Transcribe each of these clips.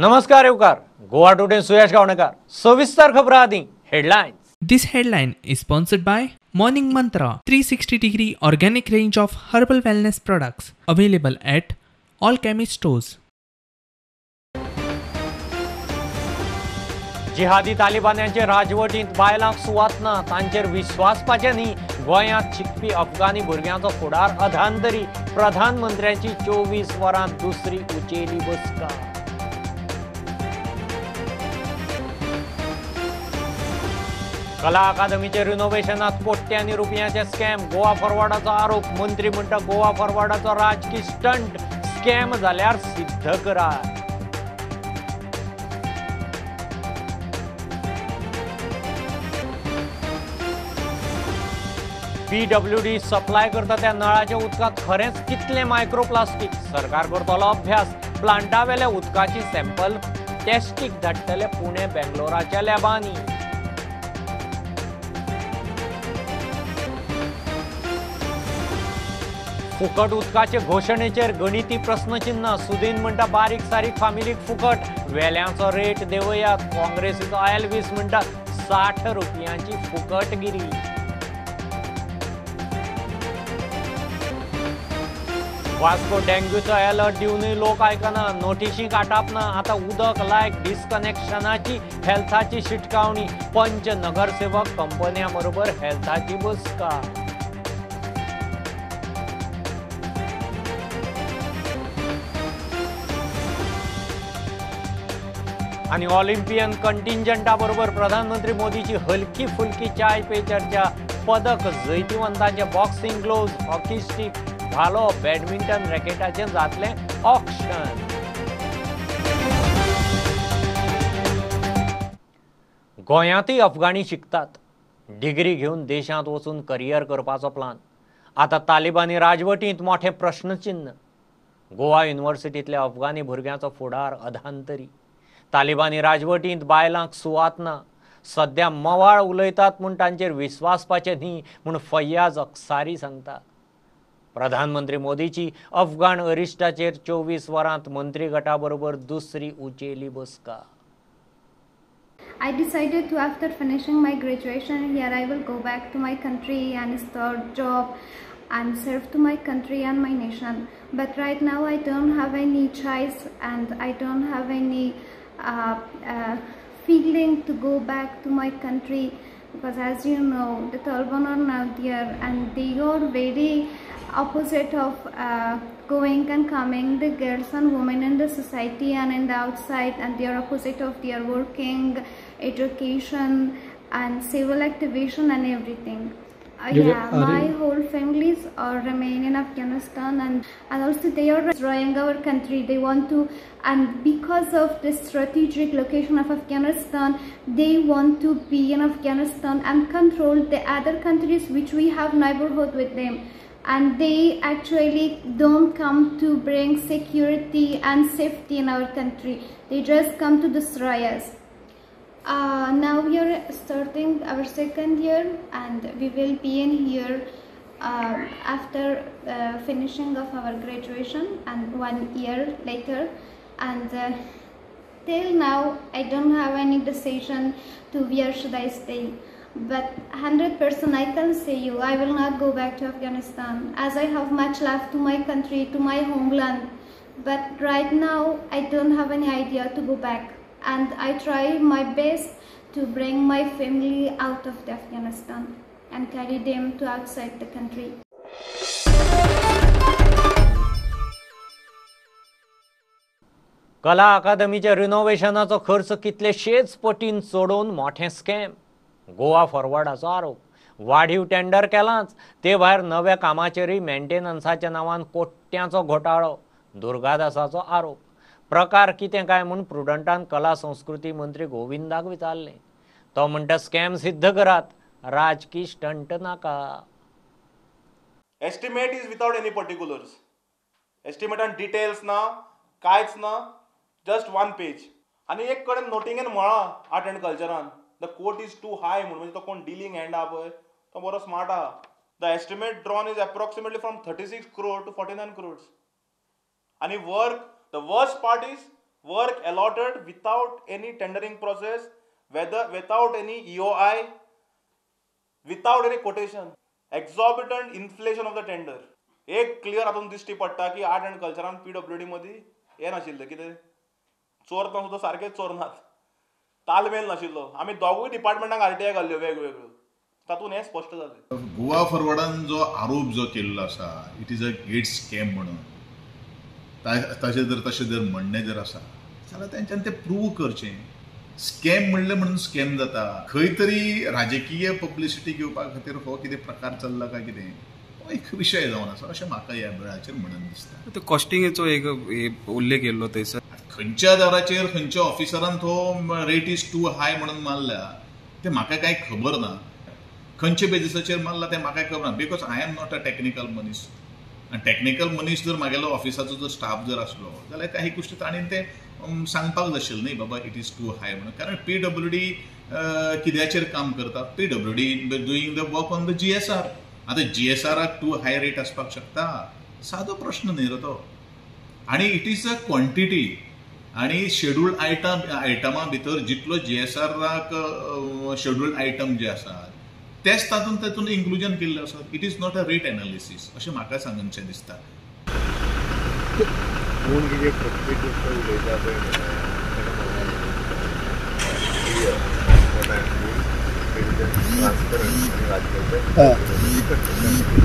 नमस्कार येवकार गोवा टुडे सुयश गावणेकर. सविस्तर खबरां आदी headlines. This headline is sponsored by Morning Mantra 360 degree organic range of herbal wellness products available at all chemist stores. जिहादी तालिबान्यांचे राजवटींत बायलांक सुवात ना, तांचेर विस्वासपाचें न्ही. गोंयांत शिकपी अफगाणी भुरग्यांचो फुडार अधांतरी. प्रधानमंत्र्यांची 24 वरां दुसरी उचेली बसका. कला अकादमीचे रिनोव्हेशनात कोट्यांनी रुपयांचे स्कॅम. गोवा फॉरवर्डाचो आरोप. मंत्री म्हणटा गोवा फॉरवर्डाचो राजकी स्टंट. स्कॅम जाल्यार सिद्ध करात. पीडब्ल्यूडी सप्लाय करता त्या नळाच्या उदकांत खरेंच कितलें मायक्रोप्लास्टीक? सरकार करतलो अभ्यास. प्लांटावेल्या उदकाची सॅम्पल टेस्टीक धाडटले पुणे बेंगलोराच्या लॅबांनी. फुकट उदकाचे घोशणेचेर गणिती प्रस्नचिन्ह. सुदीन म्हणटा बारीक सारीक फामिलीक फुकट. वेल्यांचो रेट देंवयात. काँग्रेसीचो एल्वीस म्हणटा 60 रुपयांची फुकटगिरी. वास्को डेंग्यूचो अलर्ट दिवनूय लोक आयकना. नोटिशींक आटापना. आतां उदक लायक डिस्कनेक्शनाची हेल्थाची शिटकावणी. पंच नगरसेवक कंपन्यां बरोबर हेल्थाची बसका. आनी ऑलिम्पियन कंटिंजंटा बरोबर प्रधानमंत्री मोदीची हलकी फुलकी चाय पे चर्चा. पदक जैतिवंतांचे बॉक्सिंग ग्लोव्ज, हॉकी स्टीक, भालो, बॅडमिंटन रॅकेटाचें जातलें ऑक्शन. गोंयांतय अफगाणी शिकतात. डिग्री घेवन देशांत वचून करियर करपाचो प्लान. आतां तालिबानी राजवटींत मोठें प्रश्नचिन्ह. गोवा युनिव्हर्सिटींतल्या अफगाणी भुरग्यांचो फुडार अधांतरी. तालिबानी राजवटींत बायलांक सुवात ना. सद्या मवाळ उलयतात म्हूण तांचेर विस्वासपाचें न्ही म्हूण फैयाज अक्सारी सांगता. प्रधानमंत्री मोदीची अफगाण अरिश्टाचेर 24 वरांत मंत्रीगटा बरोबर दुसरी उचेली बसका. I decided to, after finishing my graduation here, I will go back to my country and start job and serve to my country and my nation. But right now I don't have any choice and I don't have any feeling to go back to my country, because as you know, the Taliban are now there and they are very opposite of going and coming the girls and women in the society and in the outside, and they are opposite of their working, education and civil activation and everything. Yeah, my whole families are remain in Afghanistan, and also they are destroying our country. They want to, and because of the strategic location of Afghanistan, they want to be in Afghanistan and control the other countries which we have neighborhood with them. And they actually don't come to bring security and safety in our country. They just come to destroy us. Now we are starting our second year and we will be in here after finishing of our graduation and 1 year later. And till now I don't have any decision to where should I stay. But 100% I can say you, I will not go back to Afghanistan, as I have much love to my country, to my homeland. But right now I don't have any idea to go back. And I try my best to bring my family out of the Afghanistan and carry them to outside the country. कला अकादमीच्या रिनोव्हेशनाचो खर्च कितलेशेच पटीन चडोवन मोठें scam. Goa फॉरवर्डाचो आरोप. वाढीव tender केलांच, ते भायर नव्या कामाचेरूय मेंटेनन्साच्या नांवान कोट्यांचो घोटाळो. दुर्गादासाचो आरोप. प्रकार कितें काय म्हूण प्रुडंटान कला संस्कृती मंत्री गोविंदाक विचारलें. तो म्हणटा स्कॅम सिद्ध करात, राजकी स्टंट नाका. Estimate is without any particulars. एस्टिमेटान details ना, कांयच ना, जस्ट वन पेज. आनी एक कडेन नोटिंगेन म्हळां आर्ट एंड कल्चरान the quote is too high म्हणून, म्हणजे तो कोण डिलींग हँड आहा पळय तो बरो स्मार्ट आहा. The estimate drawn is approximately from 36 crore to 49 crores. आनी work, the worst part is Work allotted without any tendering process, whether without any EOI, without any quotation, exorbitant inflation of the tender. एक clear हातून दिश्टी पडटा की art and कल्चरान PWD मदीं हें नाशिल्लें कितें चोरतना सुद्दां सारकें चोरनात, तालमेल नाशिल्लो. आमी दोगूय डिपार्टमेंटांक आरटीआय घाल्ल्यो वेगवेगळ्यो, तातूंत हें स्पश्ट जालें. गोवा फॉरवर्डान जो आरोप जो केल्लो आसा it is a gate scam म्हणून, ताचें जर तशें जर म्हणणें जर आसा जाल्यार तेंच्यान तें प्रूव करचें. स्कॅम म्हणलें म्हणून स्कॅम जाता. खंय तरी राजकीय पब्लिसिटी घेवपा खातीर हो कितें प्रकार चल्ला काय कितें हो एक विशय जावन आसा अशें म्हाका ह्या वेळाचेर म्हणून दिसता. कॉस्टिंगेचो एक उल्लेख केल्लो थंयसर, खंयच्या दराचेर खंयच्या ऑफिसरान तो रेट is too हाय म्हणून मारल्या तें म्हाका कांय खबर ना, खंयच्या बेजिसाचेर मारला तें म्हाका खबर ना, because I am not a technical मनीस. आनी टॅक्निकल मनीस जर म्हागेलो ऑफिसाचो जर स्टाफ जर आसलो जाल्यार काही गोश्टी ताणें तें सांगपाक जाय आशिल्लें न्ही बाबा it is too हाय म्हणून. कारण पीडब्ल्यूडी कित्याचेर काम करता, PWD doing the work on the GSR. आतां जीएसआराक टू हाय रेट आसपाक शकता, सादो प्रश्न न्ही रे तो. आनी it is a quantity आनी शेड्यूल्ड आयटमा भितर जितलो जीएसआराक शेड्यूल्ड आयटम जे आसात तेच तातूंत तातूंत इन्क्लुजन केल्लें आसा. It is not a rate analysis अशें म्हाका सांगचें दिसता. कोण कितें प्रत्येक गोश्ट उलयता पळय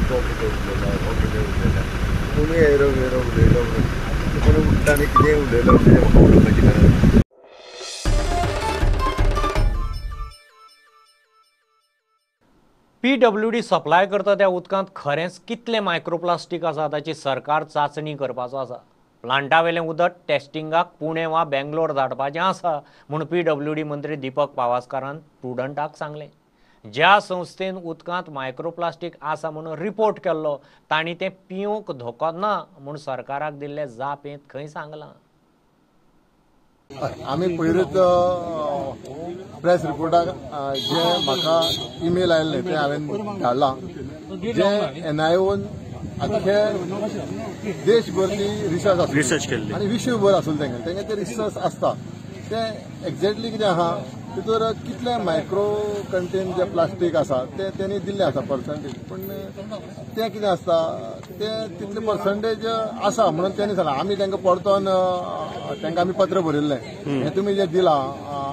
तो कितें उलयला, हो कितें उलयला, कोणूय येरो वेरो उलयलो म्हणून कोणूय उठ्ठा आनी कितेंय उलयलो म्हणजे म्हाका उलोवपाची गरज ना. पीडब्ल्यूडी सप्लाय करता त्या उदकांत खरेंच कितलें मायक्रोप्लास्टीक आसा ताची सरकार चांचणी करपाचो आसा. प्लांटावेलें उदक टेस्टिंगाक पुणे वा बेंगलोर धाडपाचें आसा म्हूण पीडब्ल्यूडी मंत्री दीपक पावास्कारान प्रुडंटाक सांगलें. ज्या संस्थेन उदकांत मायक्रोप्लास्टीक आसा म्हणून रिपोर्ट केल्लो तांणी तें पिवंक धोको ना म्हूण सरकाराक दिल्ले जापेंत खंय सांगलां. आमी पयरूच प्रेस रिपोर्टाक जे म्हाका ईमेल आयिल्लें तें हांवें धाडलां, जे एनआयओन आख्खे देशभर ती रिसर्च रिसर्च केल्ली आनी विश्वभर आसले तेंगे तेंगे ते रिसर्च आसता तें एक्झॅक्टली कितें आहा तितूर कितले मायक्रो कंटेन जे प्लास्टीक आसा तें तेणी दिल्लें आसा पर्संटेज, पूण तें कितें आसता तें तितलें पर्संटेज आसा म्हणून तेणी सांगलां. आमी तांकां परतून तांकां आमी पत्र बरयल्लें हें तुमी जें दिलां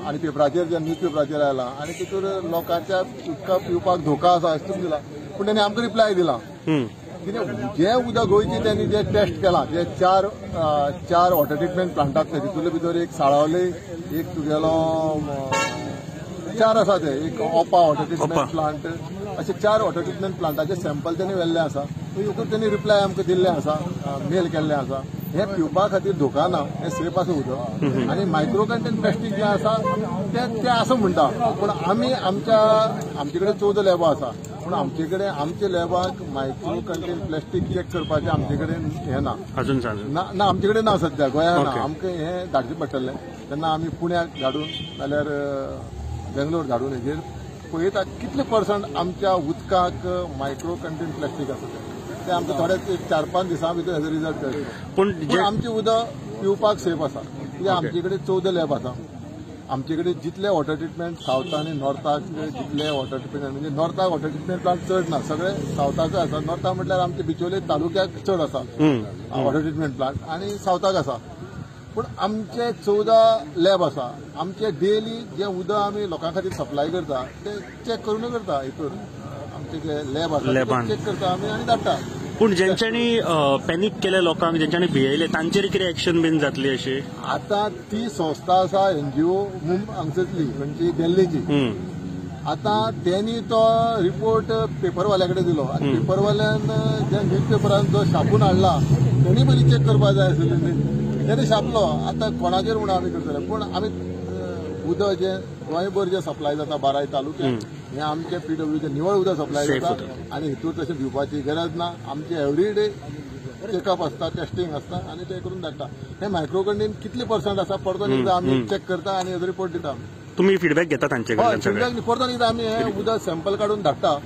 आनी पेपराचेर जे न्यूज पेपराचेर आयलां आनी तितूर लोकांच्या उदका पिवपाक धोका आसा अशें तुमी दिलां, पूण तेणी आमकां रिप्लाय दिला कितें जें उदक गोंयचें तेणी जें टेस्ट केलां जे चार चार वॉटर ट्रिटमेंट प्लांटांतले तितूंतले भितर एक साळावली, एक तुगेलो चार आसा ते, एक ओपा वॉटर ट्रिटमेंट प्लांट, अशे चार वॉटर ट्रिटमेंट प्लांटाचे सॅम्पल तेणी व्हेल्ले आसा. तितून तेणी रिप्लाय आमकां दिल्ले आसा, मेल केल्ले आसा. हें पिवपा खातीर धोका ना, हें सेफ आसा उदक. आनी मायक्रो कंटेन प्लास्टीक जें आसा तें तें आसा म्हणटा, पूण आमी आमच्या आमचे कडेन 14 लॅबां आसा, पूण आमचे कडेन आमच्या लॅबाक मायक्रो कंटेन प्लास्टीक चॅक करपाचें आमचे कडेन हें ना, अजून ना आमचे कडेन ना सद्या गोंयांत ना. आमकां हें धाडचें पडटलें तेन्ना आमी पुण्याक धाडून नाल्यार बेंगलोर धाडून हेजेर पळयता कितले पर्संट आमच्या उदकाक मायक्रो कंटेन प्लास्टीक आसा तें आमकां थोड्याच एक 4-5 दिसां भितर हेजो रिजल्ट कळटलो. पूण आमचें उदक पिवपाक सेफ आसा कित्याक आमचे कडेन 14 लॅब आसा. आमचे कडेन जितले वॉटर ट्रिटमेंट सावथ आनी नॉर्थाक जितले वॉटर ट्रिटमेंट म्हणजे नॉर्थाक वॉटर ट्रिटमेंट प्लांट चड ना, सगळे सावथाक आसा. नॉर्थाक म्हटल्यार आमचे बिचोले तालुक्याक चड आसा वॉटर ट्रिटमेंट प्लांट आनी सावथाक आसा. पूण आमचे 14 लॅब आसा. आमचे डेली जे उदक आमी लोकां खातीर सप्लाय करता ते चॅक करून करता, हितून आमचे जे लॅब आसा चॅक करता आमी आनी धाडटा. पूण जेंच्यांनी पॅनीक केले लोकांक, जेंच्यांनी भियेले तांचेर कितें एक्शन बीन जातली अशी? आतां ती संस्था आसा एनजीओ हांगसरली खंयची दिल्लीची. आतां तेणी तो रिपोर्ट पेपरवाल्या कडेन दिलो आनी पेपरवाल्यान जे न्यूज पेपरान जो छापून हाडला तेणी पयलीं चॅक करपाक जाय आसलें न्ही, तेणी छापलो. आतां कोणाचेर म्हणून आमी करतले, पूण आमी उदक जें गोंयभर जें सप्लाय जाता 12 तालुक्यात हें आमचें पीडब्ल्यूचें निवळ उदक सप्लाय जाता आनी हितूर तशें भिवपाची गरज ना. आमचें एवरी डे चॅकअप आसता, टेस्टिंग आसता आनी ते करून धाडटा. हें मायक्रो कंटेन कितले पर्संट आसा परतून एकदां आमी चॅक करता आनी हेजो रिपोर्ट दिता. तुमी फिडबॅक घेता तांचे कडल्यान? फिडबॅक परतून एकदां आमी हें उदक सॅम्पल काडून धाडटा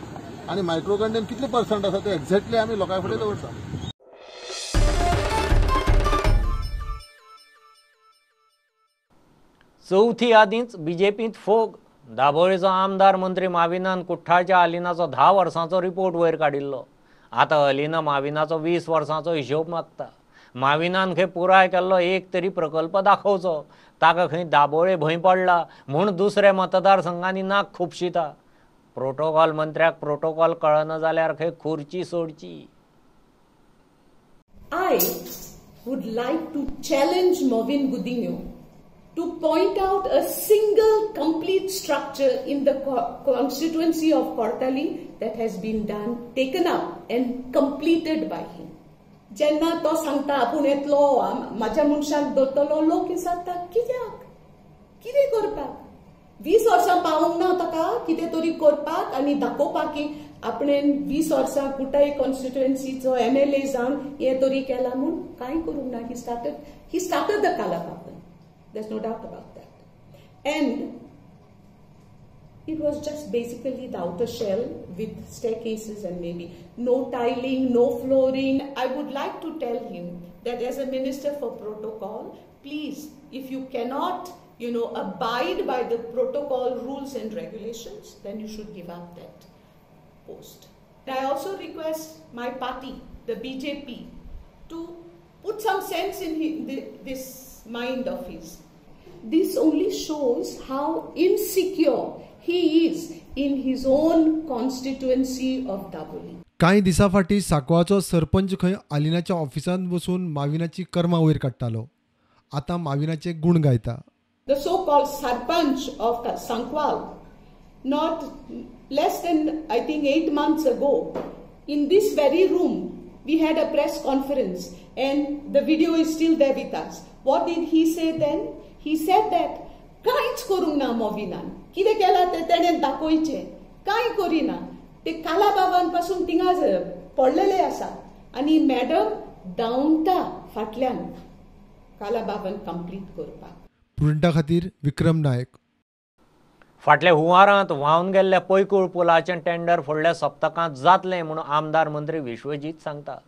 आनी मायक्रो कंटेन कितले पर्संट आसा ते एक्झॅक्टली आमी लोकां फुडें दवरता. चवथी आदींच बीजेपींत फोग. दाबोळीचो आमदार मंत्री माविनान कुठ्ठाळच्या अलिनाचो 10 वर्सांचो रिपोर्ट वयर काडिल्लो. आतां अलिना माविनाचो 20 वर्सांचो हिशोब मागता. माविनान खंय पुराय केल्लो एक तरी प्रकल्प दाखोवचो. ताका खंय दाबोळे भंय पडला म्हूण दुसऱ्या मतदारसंघांनी नाक खुपशिता. प्रोटोकॉल मंत्र्याक प्रोटोकॉल कळना जाल्यार खंय खुर्ची सोडची. I would like to challenge Mauvin Godinho to point out a single complete structure in the constituency of Cortalim that has been done, taken up and completed by him. जेन्ना तो सांगता आपूण येतलो म्हाज्या मनशाक दवरतलो, लोक विचारता कित्याक, कितें करपाक? 20 वर्सां पावूंक ना ताका कितें तरी करपाक आनी दाखोवपाक की आपणें 20 वर्सां कुटाई कॉन्स्टिट्युएन्सीचो MLA जावन हें तरी केलां म्हूण. कांय करूंक ना. He started the Kalababan. There's no doubt about that. And it was just basically the outer shell with staircases and maybe no tiling, no flooring. I would like to tell him that as a minister for protocol, please, if you cannot, abide by the protocol rules and regulations, then you should give up that post. I also request my party, the BJP, to put some sense in this mind of his. This only shows how insecure he is in his own constituency of Dabolim. कांय दिसां फाटीं सांकवाचो सरपंच खंय आलिनाच्या ऑफिसांत बसून माविनाची कर्मां वयर काडटालो, आतां माविनाचे गूण गायता. The so-called sarpanch of Sankwal, not less than I think 8 months ago, in this very room we had a press conference and the video is still there with us. What did he say then? He said that कांयच करूंक ना मोविनान, कितें केलां तें तेणें दाखोवचें, कांय करिना. ते कालाबाबान पासून थिंगा पडलेले आसा आनी मॅडम धांवता फाटल्यान कालाबाबान कंप्लीट करपाक. प्रुडंटा खातीर विक्रम नायक. फाटल्या हुंवारांत व्हांवन गेल्ल्या पैकूळ पुलाचें टेंडर फुडल्या सप्तकांत जातलें म्हूण आमदार मंत्री विश्वजीत सांगता.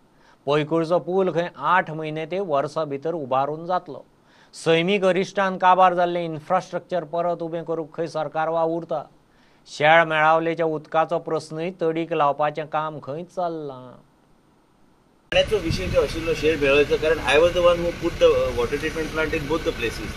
पैकूळचो पूल खंय 8 म्हयने ते वर्सा भितर उबारून जातलो. सैमीक अरिश्टान काबार जाल्लें इन्फ्रास्ट्रक्चर परत उबें करूंक खंय सरकार वावुरता. शेळ मेळावलेच्या उदकाचो प्रस्नूय तडीक लावपाचें काम खंय चल्लां. पाण्याचो विशय जो आशिल्लो शेळ मेळावचो, कारण I was the one who put the water treatment plant in both the places.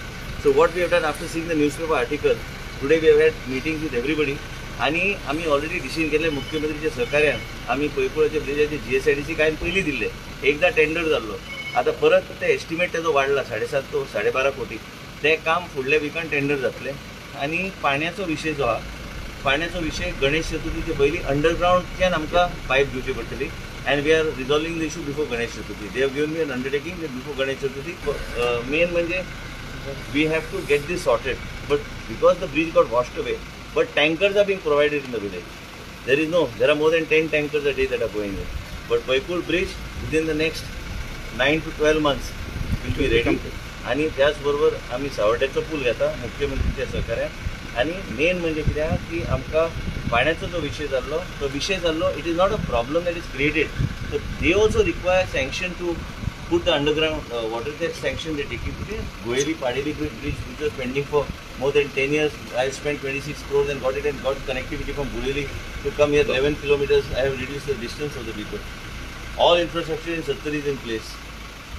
So what we have done after seeing the newspaper article, today we have had meetings with everybody आनी आमी already decision केल्लें मुख्यमंत्रीच्या सहकार्यान आमी पैकुळाच्या ब्रिजाचे GSIDC कांय पयलीं दिल्ले, एकदां tender जाल्लो, आतां परत ते एस्टिमेट तेजो वाडला 7.5 to 12.5 कोटी. तें काम फुडल्या विकान टेंडर जातलें. आनी पाण्याचो विशय जो आहा, पाण्याचो विशय गणेश चतुर्थीचे पयलीं अंडरग्रावंडच्यान आमकां पायप घेवची पडटली and we are resolving the issue before Ganesh Chaturthi. They have given me an undertaking before Ganesh Chaturthi. Main म्हणजे we have to get this sorted, but because the bridge got washed away, but tankers are being provided in the village. There are more than 10 tankers a day that are going there. But Paikul bridge within the next 9 to 12 months will be ready. आणि त्याचबरोबर आमी सावड्याचो पूल घेता मुख्यमंत्रीच्या सहकार्यान. आनी main म्हणजे कितें आहा की आमकां पाण्याचो जो विशय जाल्लो तो विशय जाल्लो, it is not a problem that is created. So they also require sanction to put the underground water, that sanction they take it. Goyeli Padeli bridge which was pending for more than 10 years, I spent 26 crores and got it and got connectivity from Gureli to come here 11 kilometers. I have reduced the distance of the people. All infrastructure in Sattari is in place.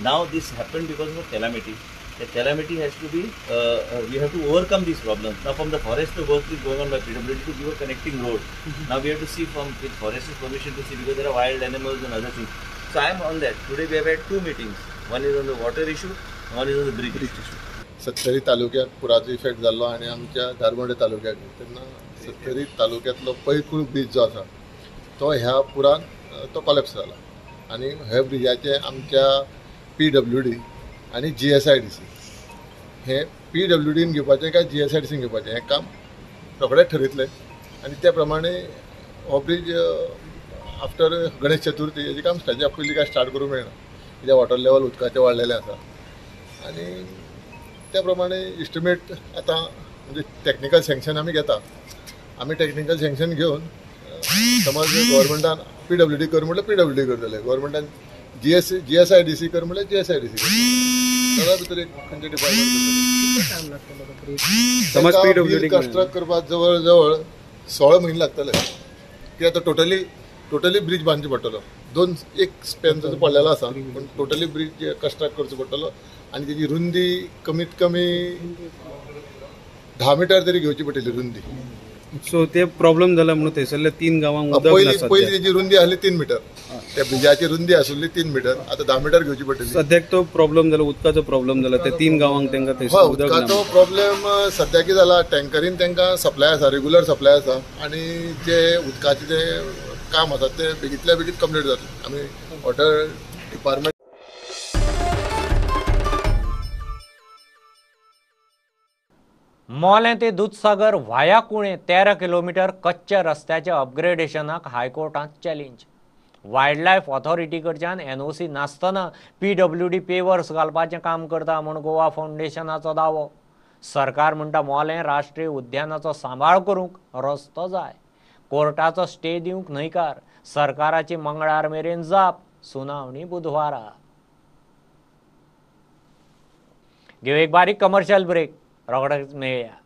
Now this happened because of a calamity. The calamity has to be, we have to overcome these problems. Now from the forest the work is going on by PWD to give a connecting road. Now we have to see from with forest's permission to see, because there are wild animals and other things. So I am on that. Today we have had 2 meetings. One is on the water issue, one is on the bridge issue. Sattari तालुक्याक पुराचो effect जाल्लो आनी आमच्या धारबांदोडें तालुक्याक, तेन्ना सत्तरी तालुक्यांतलो पैकूळ bridge जो आसा तो ह्या पुरान तो कॉलेप्स जाला आनी ह्या ब्रिजाचे आमच्या PWD आनी GSIDC हे PWDन घेवपाचें काय GSIDCन घेवपाचें हें काम रोखडेंच ठरयतलें आनी त्या प्रमाणे हो ब्रीज आफ्टर गणेश चतुर्थी हेजें काम ताच्या पयलीं काय स्टार्ट करूंक मेळना, कित्याक वॉटर लेवल उदकाचें वाडलेलें आसा आनी त्या प्रमाणे इस्टिमेट आतां म्हणजे टॅक्निकल सँक्शन आमी घेता. आमी टॅक्निकल सँक्शन घेवन समज गव्हर्मेंटान PWD कर म्हटल्यार PWD करतले, गव्हर्मेंटान GSIDC कर म्हटल्यार GSIDC करतले. सप्तका भितर एक खंयचे डिपार्टमेंट कंस्ट्रक्ट करपाक जवळ जवळ 16 म्हयने लागतले. कित्याक तो टोटली ब्रिज बांदचो पडटलो. दोन एक स्पेन जो पडलेलो आसा पूण टोटली ब्रिज कंस्ट्रक्ट करचो पडटलो आनी तेजी रुंदी कमीत कमी 10 मिटर तरी घेवची पडटली रुंदी. सो ते प्रॉब्लेम जाला म्हणून थंयसरल्या 3 गांवांक उदक ना. पयली तेजी रुंदी आसली 3 मिटर, त्या ब्रिजाची रुंदी आसली 3 मिटर, आतां 10 मिटर घेवची पडटली. सद्याक तो प्रॉब्लेम जाला, उदकाचो प्रॉब्लेम जाला, ते 3 गांवांक तांकां थंयसर उदक ना. उदकाचो प्रॉब्लेम सद्याक कितें जाला, टँकरीन तांकां सप्लाय आसा, रेगुलर सप्लाय आसा आनी जे उदकाचें जे काम आसा ते बेगीतल्या बेगीत कंप्लीट जातलें. आमी वॉटर डिपार्टमेंट मोलें ते दुदसागर व्हाया कुणे 13 किलोमिटर कच्च्या रस्त्याच्या अपग्रेडेशनाक हायकोर्टांत चॅलेंज. वायल्ड लायफ ऑथॉरिटी कडच्यान एनओसी नासतना पीडब्ल्यूडी पेवर्स घालपाचें काम करता म्हूण गोवा फावंडेशनाचो दावो. सरकार म्हणटा मोलें राष्ट्रीय उद्यानाचो सांबाळ करूंक रस्तो जाय. कोर्टाचो स्टे दिवंक न्हयकार. सरकाराची मंगळार मेरेन जाप. सुनावणी बुधवारा. घेवं एक बारीक कमर्शियल ब्रेक, रोखडेच मेळया.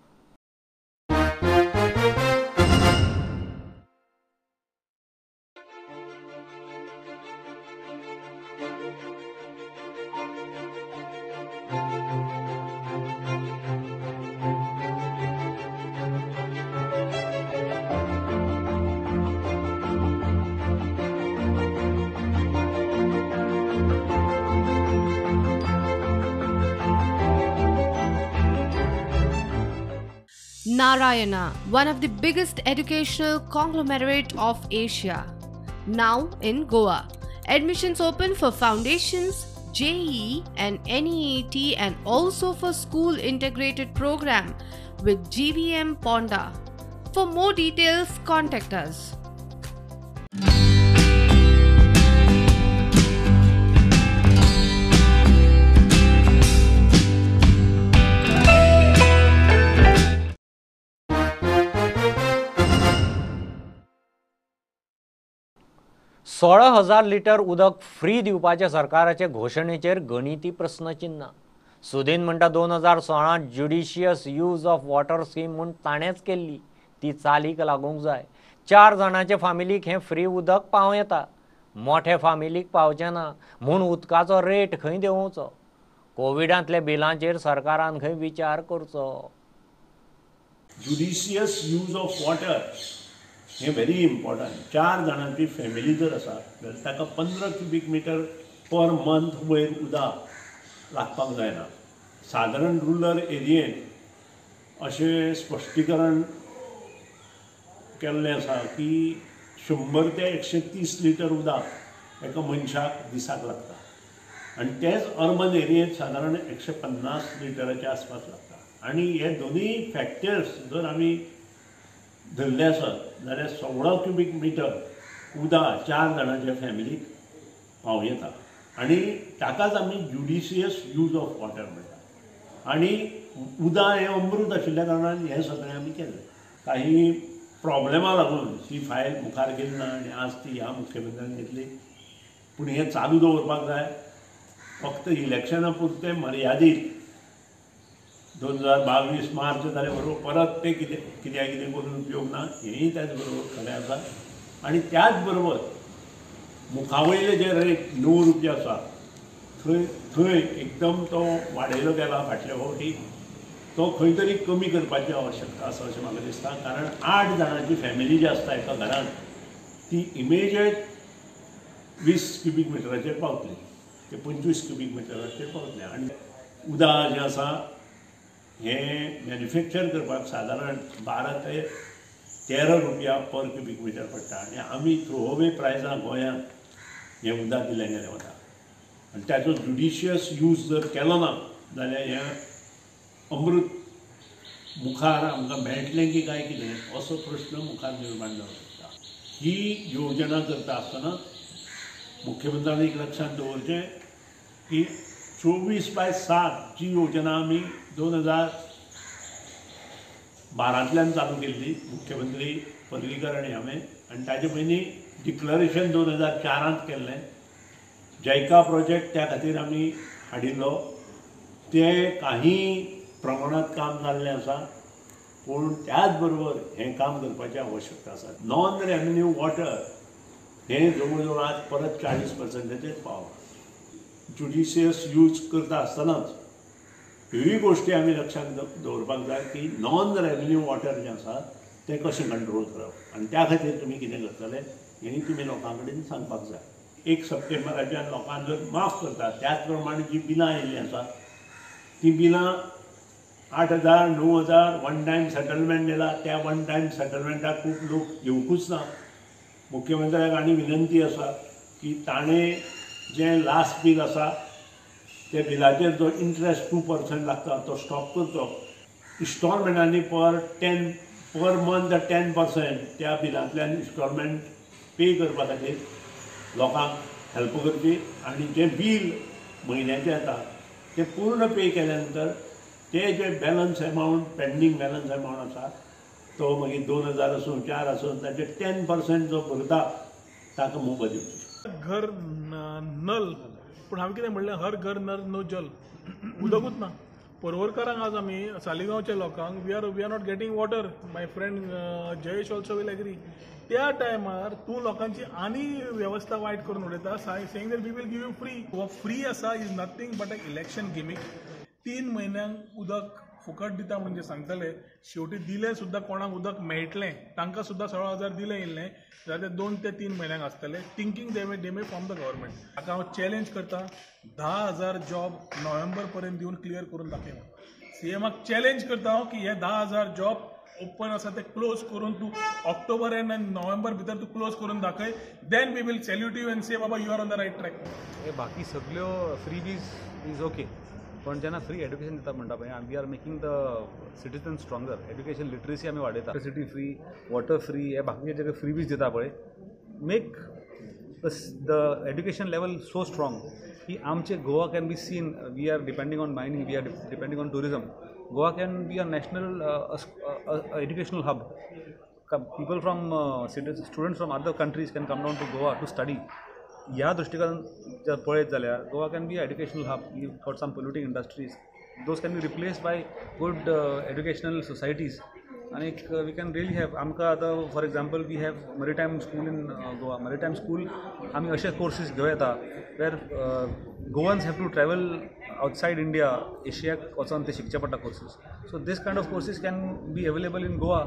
Narayana, one of the biggest educational conglomerate of Asia, now in Goa. Admissions open for foundations, JEE and NEET and also for school integrated program with GVM Ponda. For more details, contact us. सोळा हजार litre उदक free दिवपाच्या सरकाराचे घोशणेचेर गणिती प्रस्नचिन्ह. सुदीन म्हणटा 2016 judicious use of water scheme म्हूण ताणेंच केल्ली, ती चालीक लागूंक जाय. 4 जाणांचे फामिलीक हें फ्री उदक पावं येता, मोठे फामिलीक पावचें ना म्हूण उदकाचो रेट खंय देंवोवचो. कोविडांतल्या बिलांचेर सरकारान खंय विचार करचो. ज्युडिशियस यूज ऑफ वॉटर हें व्हेरी इम्पॉर्टंट. 4 जाणांची फॅमिली जर आसा जाल्यार ताका 15 क्युबीक मिटर पर मंथ वयर उदक लागपाक जायना. सादारण रुरल एरियेंत अशें स्पश्टीकरण केल्लें आसा की 100 ते 130 लिटर उदक एका मनशाक दिसाक लागता आनी तेच अर्बन एरियेंत सादारण 150 लिटराच्या आसपास लागता. आनी हे दोनूय फॅक्टर्स जर आमी धरले आसत जाल्यार 16 क्युबीक मिटर उदक 4 जाणांच्या फॅमिलीक पावं येता आनी ताकाच आमी ज्युडिशियस यूज ऑफ वॉटर म्हणटा. आनी उदक हें अमृत आशिल्ल्या कारणान हें सगळें आमी केलें. काही प्रॉब्लेमा लागून ही फायल मुखार गेली ना आनी आज ती ह्या मुख्यमंत्र्यान घेतली. पूण हें चालू दवरपाक जाय. फक्त इलेक्शना पुरतें मर्यादीत 2022 मार्च जाले बरोबर परत ते कितें कित्याक कितें करून उपयोग ना, हेंय त्याच बरोबर खरें आसा. आनी त्याच बरोबर मुखावयले जे रेट 9 रुपया आसा थंय थंय एकदम तो वाडयलो गेला फाटल्या फावटी, तो खंय तरी कमी करपाची आवश्यकता आसा अशें म्हाका दिसता. कारण 8 जाणांची फॅमिली जी आसता एका घरांत ती इमिजिएट 20 क्युबीक मिटराचेर पावतली, ते 25 क्युबीक मिटराचेर पावतले. आनी उदक जें आसा हें मॅन्युफॅक्चर करपाक सादारण 12 ते 13 रुपया पर क्युबीक मिटर पडटा आनी आमी थ्रो अवे प्रायजां गोंयांत हें उदक दिलें गेलें वता. आनी ताचो ज्युडिशियस यूज जर केलो ना जाल्यार हें अमृत मुखार आमकां मेळटलें की काय कितें असो प्रश्न मुखार निर्माण जावंक शकता. ही योजना करता आसतना मुख्यमंत्र्यान एक लक्षांत दवरचें की 24/7 जी योजना आमी 2012 चालू केल्ली मुख्यमंत्री पर्रीकर आनी हांवें, आनी ताजे पयलीं डिक्लरेशन 2004 केल्लें. जैका प्रोजेक्ट त्या खातीर आमी हाडिल्लो. तें काही प्रमाणात काम जाल्लें आसा, पूण त्याच बरोबर हें काम करपाची आवश्यकता आसा. नॉन रेवेन्यू वॉटर हें जवळ जवळ आज परत 40%चेर पावलां. ज्युडिशियस यूज करता आसतनाच ह्यूय गोश्टी आमी लक्षांत दवरपाक जाय की नॉन रेवेन्यू वॉटर जें आसा तें कशें कंट्रोल करप आनी त्या खातीर तुमी कितें करतले हेंय तुमी लोकां कडेन सांगपाक जाय. 1 सप्टेंबराच्यान लोकांक जर माफ करता त्याच प्रमाणे जीं बिलां आयिल्लीं आसा तीं बिलां 8,000 9,000 वन टायम सेटलमेंट दिला. त्या वन टायम सेटलमेंटाक खूब लोक येवकूच ना. मुख्यमंत्र्याक आनी विनंती आसा की ताणें जें लास्ट बील आसा त्या बिलाचेर जो इंट्रस्ट 2% लागता तो स्टॉप करचो. इन्स्टॉलमेंटांनी पर मंथ 10% त्या बिलांतल्यान इन्स्टॉलमेंट पे करपा खातीर लोकांक हेल्प करची आनी जें बील म्हयन्याचें येता तें पूर्ण पे केल्या नंतर ते जे balance amount pending balance amount आसा तो मागीर 2,000 आसूं 4 आसूं ताचे 10% जो भरता ताका मोबत दिवची. घर नल पूण हांवें कितें म्हणलें, हर घर नल नो जल, उदकूच ना. पर्वरकारांक आज आमी सालिगांवच्या लोकांक we are not getting water. My friend Jayesh also will agree. त्या टायमार तूं लोकांची आनी वेवस्था वायट करून उडयता, saying that we will give you free. हो फ्री आसा is nothing but a election gimmick. 3 म्हयन्यांक उदक फुकट दिता म्हणजे सांगतले, शेवटी दिलें सुद्दां कोणाक उदक मेळटलें तांकां सुद्दां 16,000 दिलें इल्लें जाल्यार 2 ते 3 म्हयन्यांक आसतलें. Thinking they may form the government. हाका हांव चॅलेंज करता, 10,000 जॉब नोव्हेंबर पर्यंत दिवन क्लियर करून दाखय. सीएमाक चॅलेंज करता हांव की हे 10,000 जॉब ओपन आसा ते क्लोज करून तूं ऑक्टोबर एंड आनी नोव्हेंबर भितर तूं क्लोज करून दाखय. Then we will salute you and say Baba you are on the right track. हे बाकी सगळ्यो फ्रीबीज is okay, पण जेन्ना फ्री एड्युकेशन दिता म्हणटा पळय, we are making the citizen stronger. Education literacy आमी वाडयता, इलेक्ट्रिसिटी फ्री, वॉटर फ्री, हे बाकीचे जे फ्रीबीज दिता पळय, make the education level so strong की आमचे Goa can be seen. We are depending on mining, we are depending on tourism. Goa can be a national educational hub. People from students from other countries can come down to Goa to study. ह्या दृश्टिकोनान जर पळयत जाल्यार Goa can be educational hub. You got some polluting industries, those can be replaced by good educational societies. आनी we can really have, आमकां आतां for example we have maritime school in Goa. Maritime school आमी अशे courses घेवं येता where Goans have to travel outside India, एशियाक वचोन ते शिकचे पडटा courses. So this kind of courses can be available in Goa.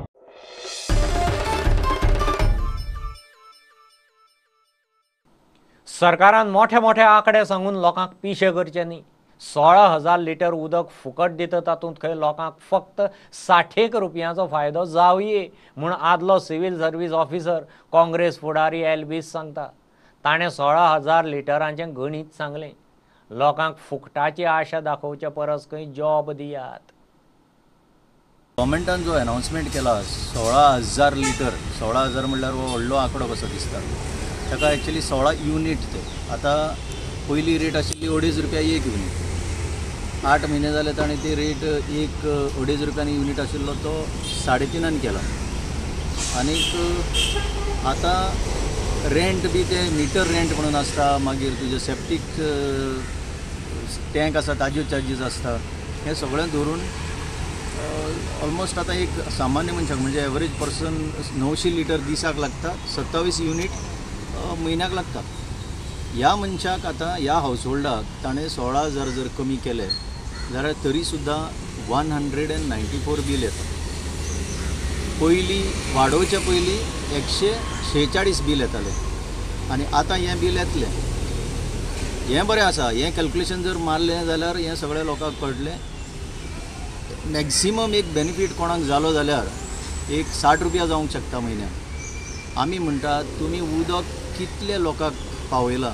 सरकारान मोठे मोठे आंकडे सांगून लोकांक पिशे करचे न्ही. 16,000 लिटर उदक फुकट दिता तातूंत खंय लोकांक फक्त 60 रुपयांचो फायदो जावये म्हूण आदलो सिव्हील सर्वीस ऑफिसर काँग्रेस फुडारी एल्बीस सांगता. ताणें 16,000 लिटरांचें गणीत सांगलें. लोकांक फुकटाची आशा दाखोवचे परस खंय जॉब दियात. गव्हर्मेंटान जो अनाउन्समेंट केला 16,000 लिटर, 16,000 म्हणल्यार हो व्हडलो आंकडो कसो दिसता, ताका एक्चुअली 16 युनीट ते. आतां पयली रेट आशिल्ली 2.5 रुपया एक युनीट. 8 म्हयने जाले ताणें ती रेट एक 2.5 रुपयांनी युनीट आशिल्लो तो 3.5 केला. आनीक आतां रेंट बी ते मिटर रेंट म्हणून आसता, मागीर तुजें सेप्टीक टँक आसा ताज्यो चार्जीस आसता. हें सगळें धरून ऑलमोस्ट आतां एक सामान्य मनशाक म्हणजे एवरेज पर्सन 900 लिटर दिसाक लागता, 27 युनीट म्हयन्याक लागता. ह्या मनशाक आतां ह्या हावस होल्डाक ताणें 16,000 जर कमी केले जाल्यार तरी सुद्दां 194 बील येता. पयलीं वाडोवच्या पयलीं 146 बील येतालें आनी आतां हें बील येतलें. हें बरें आसा, हें कॅल्कुलेशन जर मारलें जाल्यार हें सगळ्या लोकांक कळटलें. मॅक्सिमम एक बेनिफीट कोणाक जालो जाल्यार एक 60 रुपया जावंक शकता म्हयन्याक. आमी म्हणटात तुमी उदक कितले लोकांक पावयलां,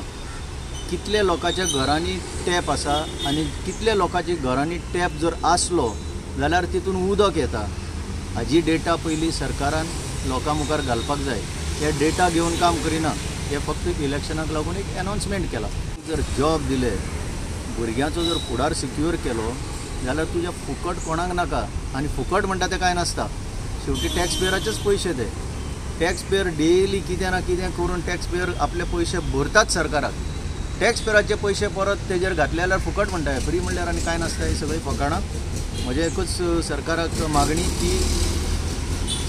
कितले लोकांच्या घरांनी टॅप आसा आनी कितले लोकांच्या घरांनी टॅप जर आसलो जाल्यार तितून उदक येता, हाजी डेटा पयलीं सरकारान लोकां मुखार घालपाक जाय. हे डेटा घेवन काम करिना, हे फक्त इलेक्शनाक लागून एक अनाउन्समेंट केला. जर जॉब दिले, भुरग्यांचो जर फुडार सिक्युअर केलो जाल्यार तुज्या फुकट कोणाक नाका. आनी फुकट म्हणटा तें कांय नासता, शेवटी टॅक्स पेयराचेच पयशे ते. टॅक्स पेयर डेली कितें ना कितें करून टॅक्स पेयर आपले पयशे भरतात सरकाराक. टॅक्स पेराचे पयशे परत तेजेर घातले जाल्यार फुकट म्हणटा. फ्री म्हणल्यार आनी कांय नासता, ही सगळी फकाणां. म्हजें एकूच सरकाराक मागणी की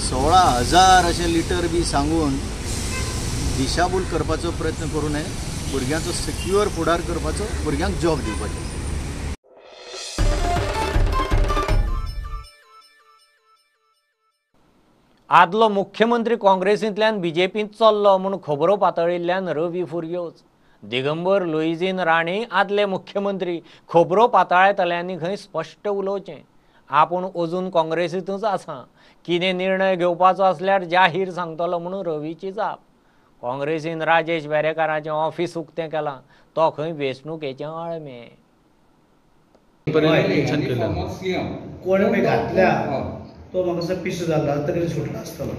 16,000 अशे लिटर बी सांगून दिशाभूल करपाचो प्रयत्न करूं नये. भुरग्यांचो सिक्युअर फुडार करपाचो, भुरग्यांक जॉब दिवपाचो. आदलो मुख्यमंत्री काँग्रेसींतल्यान बीजेपींत चल्लो म्हूण खबरो पातळिल्ल्यान रवी फुरयोज. दिगंबर लुईझीन राणे आदले मुख्यमंत्री खबरो पातळायतल्यांनी खंय स्पश्ट उलोवचें, आपूण अजून काँग्रेसींतूच आसा, कितें निर्णय घेवपाचो आसल्यार जाहीर सांगतलो म्हणून रवीची जाप. काँग्रेसीन राजेश वेरेकाराचें ऑफिस उक्तें केलां, तो खंय वेंचणुकेचें अळमें. कोणें घातल्या तो म्हाका पिसो जाल्लो तकली सुटला आसतलो.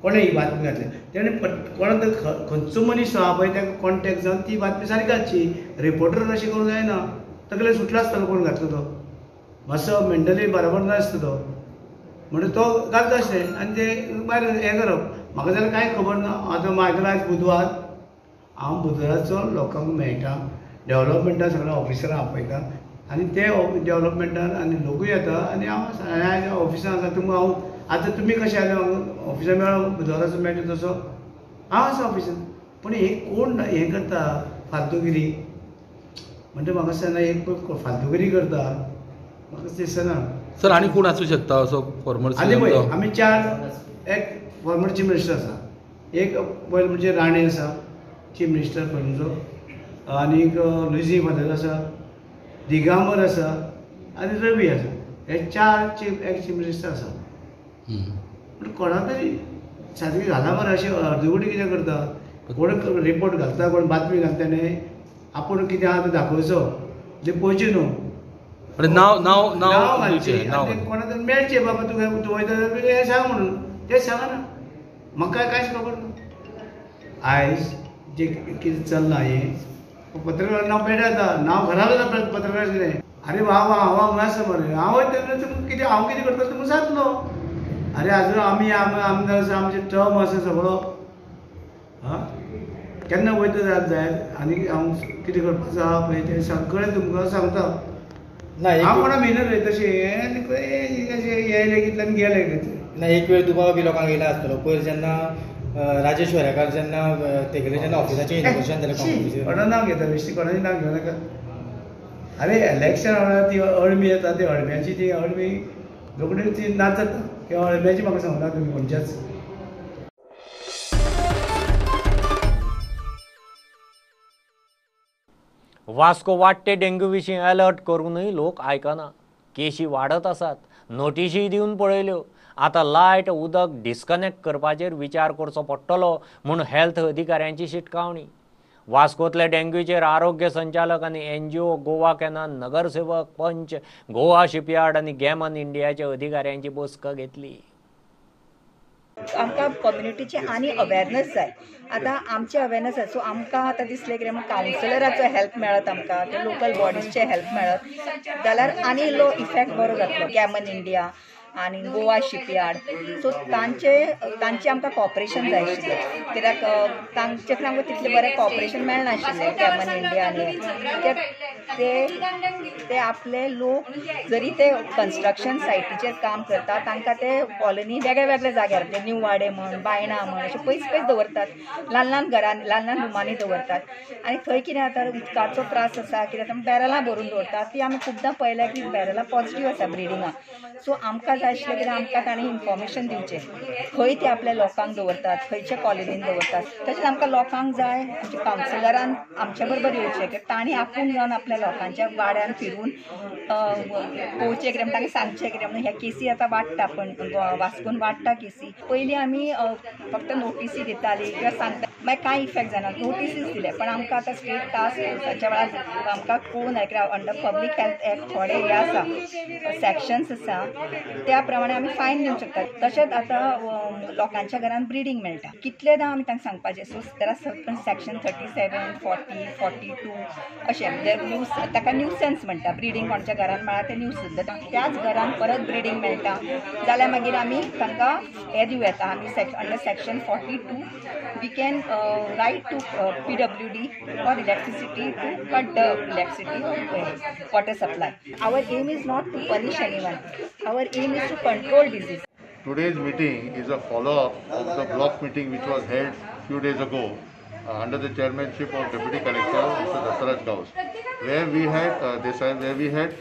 कोणें ही बातमी घातल्या तेणें कोणा तरी खंयचो मनीस आहा पळय ताका कॉन्टेक्ट जावन ती बातमी सारकी घालची. रिपोर्टर अशें करूंक जायना. तकले सुटला आसतलो कोण घातलो तो, मातसो मेंटली बरोबर नासता तो, म्हणून तो घालता आसलें आनी ते भायर हें करप. म्हाका जाल्यार कांय खबर ना. आतां म्हाका आयज बुधवार, हांव बुधवाराचो लोकांक मेळटा, डेवलपमेंटान सगळ्या ऑफिसरां आपयता आनी ते डेवलपमेंटान आनी लोकूय येता आनी हांव ऑफिसान आसा. तुमकां हांव आतां तुमी कशें आयले ऑफिसान मेळ्ळो, बुधवाराचो मेळटा तसो हांव आसा ऑफिसान. पूण हे कोण हें करता फालतूगिरी म्हणजे म्हाका दिसना एक फालतूगिरी करता, म्हाका दिसना. सर आनी कोण आसूं शकता असो फॉर्मर? आनी पळय आमी चार, एक फॉर्मर चीफ मिनिस्टर आसा, एक पयलो म्हणजे राणे आसा चीफ मिनिस्टर पयलींचो, आनीक लुईझी फादर आसा, दिगंबर आसा आनी रवी आसा. हे चार चीफ एक्स चीफ मिनिस्टर आसा. पूण कोणा तरी सारकी घाला मरे, अशें अर्दकुटी कितें करता, कोण रिपोर्ट घालता, कोण बातमी घालता न्ही, आपूण कितें आहा तें दाखोवचो, तें पळोवचें न्हू. नांव नांव नांव घालचें, कोणा तरी मेळचें, बाबा तुका तूं वयता हें सांग म्हणून, तें सांगना. म्हाका कांयच खबर ना. आयज जें कितें चल्लां हें पत्रकार नांव बेटर जाता, नांव खराब जाता पत्रकार कितें. अरे वा वा हांव हांगा आसा मरे, हांव वयता तुमकां कितें, हांव कितें करता तुमकां जातलो. अरे आजून आमी आमदार आसा, आमचे टर्म आसा सगळो, आं केन्ना वयता जाल्यार जाय आनी हांव कितें करपाचो आहा पळय तें सगळें तुमकां सांगता. हांव कोणा भिना रे तशें हें येयलें कितल्यान गेलें ना. एक वेळ दुबाव बी लोकांक येयला आसतलो पयर जेन्ना राजेश वेरेकार जेन्ना तेगेले जेन्ना ऑफिसाचें इनॉग्रेशन जालें काँग्रेसीचें, कोणा नांव घेता बेश्टी, कोणाचें नांव घेवं नाका. अरे इलेक्शन वेळार ती अळमी येता, ती अळम्याची ती अळमी रोखडी ती नाच जाता. किंवा अळम्याची म्हाका सांगना तुमी खंयच्याच. वास्को वाडटे डेंग्यू विशीं अलर्ट करूनय लोक आयकना, केशी वाडत आसात, नोटिशी दिवन पळयल्यो. आतां लायट उदक डिस्कनेक्ट करपाचेर विचार करचो पडटलो म्हूण हेल्थ अधिकाऱ्यांची शिटकावणी. वास्कोतल्या डेंग्यूचेर आरोग्य संचालक आनी एनजीओ गोवा कॅनान नगरसेवक, पंच, गोवा शिपयार्ड आनी गॅमन इंडियाच्या अधिकाऱ्यांची बसका घेतली. आमकां कम्युनिटीचे आनी अवेरनस जाय. आतां आमचें अवेरनस आसा, सो आमकां आतां दिसलें कितें म्हण कावन्सिलराचो हेल्प मेळत आमकां, ते लोकल बॉडीजचे हेल्प मेळत जाल्यार आनी इल्लो इफेक्ट बरो जातलो. गॅमन इंडिया आनी गोवा शिपयार्ड, सो तांचे आमकां कॉपरेशन जाय आशिल्लें, कित्याक तांचे कडेन आमकां तितलें बरें कॉपरेशन मेळनाशिल्लें. गॅमन इंडिया आनी कित्याक ते आपले लोक जरी ते कन्स्ट्रक्शन सायटीचेर काम करता, तांकां ते कॉलनी वेगळे वेगळे जाग्यार, म्हणजे न्यू वाडे म्हण, बायणा म्हण, अशें पयस पयस दवरतात, ल्हान ल्हान घरान, ल्हान ल्हान रुमांनी दवरतात. आनी थंय कितें जाता, उदकाचो त्रास आसा, कित्याक बॅरलां भरून दवरतात. ती आमी खुबदां पळयल्या की बॅरलां पॉझिटीव आसा ब्रिडिंगाक. सो आमकां जाय आशिल्लें कित्याक आमकां ताणें इन्फॉर्मेशन दिवचें, खंय ते आपल्या लोकांक दवरतात, खंयच्या कॉलनीन दवरतात. तशेंच आमकां लोकांक जाय, आमच्या कावन्सिलरान आमच्या बरोबर येवचें, कित्याक तांणी आपूण जावन आपल्या लोकांच्या वाड्यान फिरून पळोवचें कितें, तांकां सांगचें कितें म्हणून. ह्या केसी आतां वाडटा, पण वास्कोन वाडटा केसी. पयलीं आमी फक्त नोटिसी दिताली किंवा सांगता, मागीर कांय इफेक्ट जायना, नोटिसीस दिले. पण आमकां आतां स्टेट टास्क फोर्साच्या वेळार आमकां कळून आयलें कित्याक अंडर पब्लीक हेल्थ एक्ट थोडे हे आसा, सेक्शन्स आसा, त्या प्रमाणे आमी फायन दिवंक शकतात. तशेंच आतां लोकांच्या घरान ब्रिडींग मेळटा, कितलेदां आमी तांकां सांगपाचें. So there are certain section 37, 40, 42 अशें, म्हणजे न्यूज ताका न्यूसन्स म्हणटा. ब्रिडींग कोणाच्या घरान मेळ्ळा तें न्यूसन्स, त्याच घरान परत ब्रिडींग मेळटा जाल्यार मागीर आमी तांकां हें दिवं येता. आमी under section 42 we can write to PWD or electricity to cut the electricity or water supply. Our aim is not to punish anyone. Our aim is to control disease. Today's meeting is a follow-up of the block meeting which was held few days ago under the chairmanship of Deputy Collector Mr. Dattaraj Gaus, where we had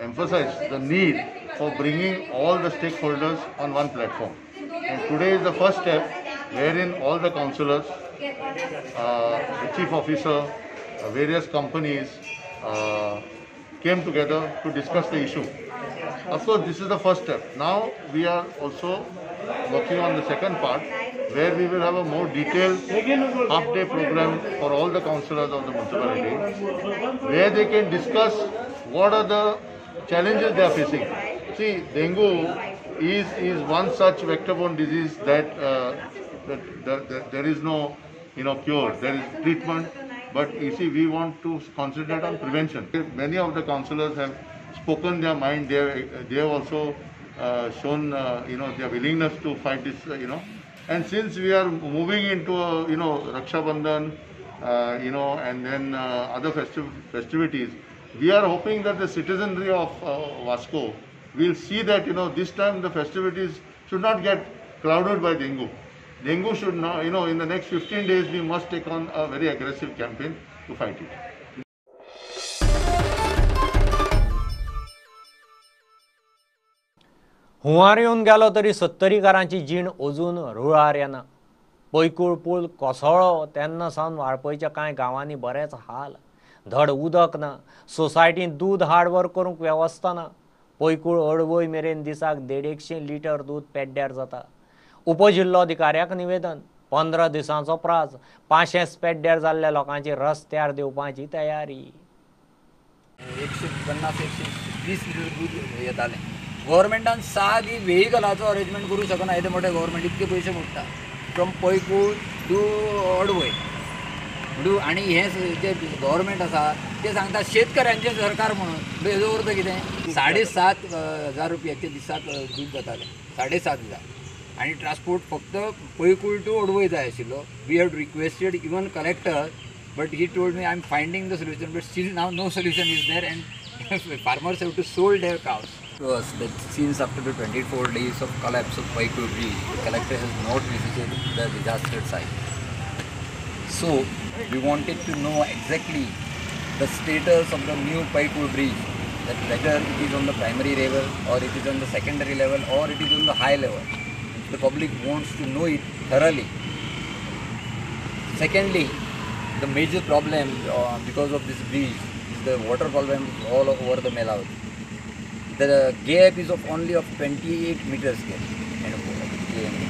emphasized the need for bringing all the stakeholders on one platform. And today is the first step wherein all the councillors, the chief officer, various companies came together to discuss the issue. Of course, this is the first step. Now we are also working on the second part, where we will have a more detailed half-day program for all the councillors of the municipality, where they can discuss what are the challenges they are facing. See, dengue is one such vector-borne disease that, there is no cure, there is treatment, but you see, we want to concentrate on prevention. Many of the councillors have spoken their mind. They have also shown their willingness to fight this, And since we are moving into Raksha Bandhan, and then other festivities, we are hoping that the citizenry of Vasco will see that this time the festivities should not get clouded by dengue. Dengue should not, in the next 15 days we must take on a very aggressive campaign to fight it. हुंवार येवन गेलो तरी सत्तरीकारांची जीण अजून रुळार येना. पैकूळ पूल कोसळ्ळो तेन्ना सावन वाळपयच्या कांय गांवांनी बरेच हाल. धड उदक ना, सोसायटींत दूद हाड व्हर करूंक वेवस्था ना. पैकूळ अडवय मेरेन दिसाक 150 लिटर दूद पेड्ड्यार जाता. उपजिल्लोधिकाऱ्याक निवेदन, 15 दिसांचो प्राज, पाशेंस पेड्ड्यार जाल्ल्या लोकांची रस्त्यार देवपाची तयारी. 150-120 लिटर दूद येतालें. गव्हर्मेंटान सादी व्हेकलाचो अरेंजमेंट करूं शकना. येदे मोठे गव्हर्मेंट इतके पयशे मोडटा फ्रॉम पैकूळ टू अडवय. आनी हें जे गव्हर्मेंट आसा ते सांगता शेतकऱ्यांचें सरकार म्हणून. हेजो अर्थ कितें? 7,500 रुपयाचे दिसाक दूद जातालें, 7,500. आनी ट्रान्सपोर्ट फक्त पैकूळ टू अडवय जाय आशिल्लो. We have requested even collector, but he told me I am finding the solution, but still now no solution is there and farmers have to sold their cows. To us that since after the 24 days of collapse of Paikul Bridge, the collector has not visited the disaster site. So we wanted to know exactly the status of the new Paikul Bridge, that whether it is on the primary level or it is on the secondary level or it is on the high level. The public wants to know it thoroughly. Secondly, the major problem because of this bridge is the water problem all over the Melaut. The gap is of only of 28 meters gap, and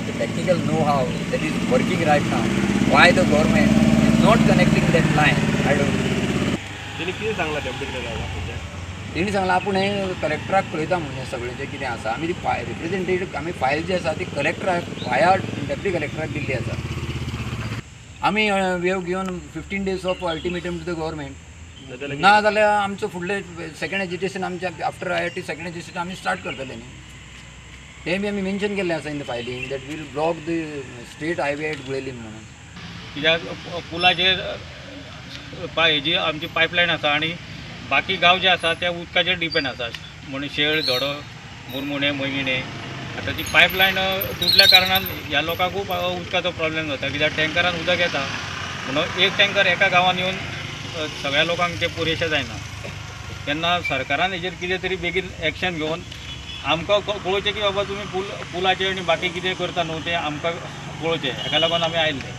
the technical know-how that is working right now, why the government is not connecting that line, I don't know. तेणी कितें सांगलां deputy कलेक्टराक? तेणी सांगलां आपूण हें कलेक्टराक कळयता म्हणून हें सगळें जें कितें आसा. आमी ती रिप्रेझेंटेटीव आमी फायल जी आसा ती कलेक्टराक वाया डेप्युटी कलेक्टराक दिल्ली आसा. आमी we have given 15 days of ultimatum to the government. ना जाल्यार आमचो फुडलें सेकंड एजिटेशन आमच्या after IIT second agitation आमी स्टार्ट करतले न्ही. तें बी आमी मेन्शन केल्लें आसा in the filing that we'll block the state highway at Guelim म्हणून. कित्याक पुलाचेर हेजी आमची पायपलायन आसा आनी बाकी गांव जे आसा ते उदकाचेर डिपेंड आसा, म्हणून शेळ, धडो, मुरमुणे, मैगिणे. आतां ती पायपलायन तुटल्या कारणान ह्या लोकांक खूब उदकाचो प्रॉब्लेम जाता, कित्याक टँकरान उदक येता म्हणून एक टँकर एका गांवान येवन सगळ्या लोकांक तें पुरेशें जायना. तेन्ना सरकारान हेजेर कितें तरी बेगीन एक्शन घेवन आमकां कळोवचें की बाबा तुमी पुलाचेर आनी बाकी कितें करता न्हू तें आमकां कळोवचें. हेका लागून आमी आयिल्ले.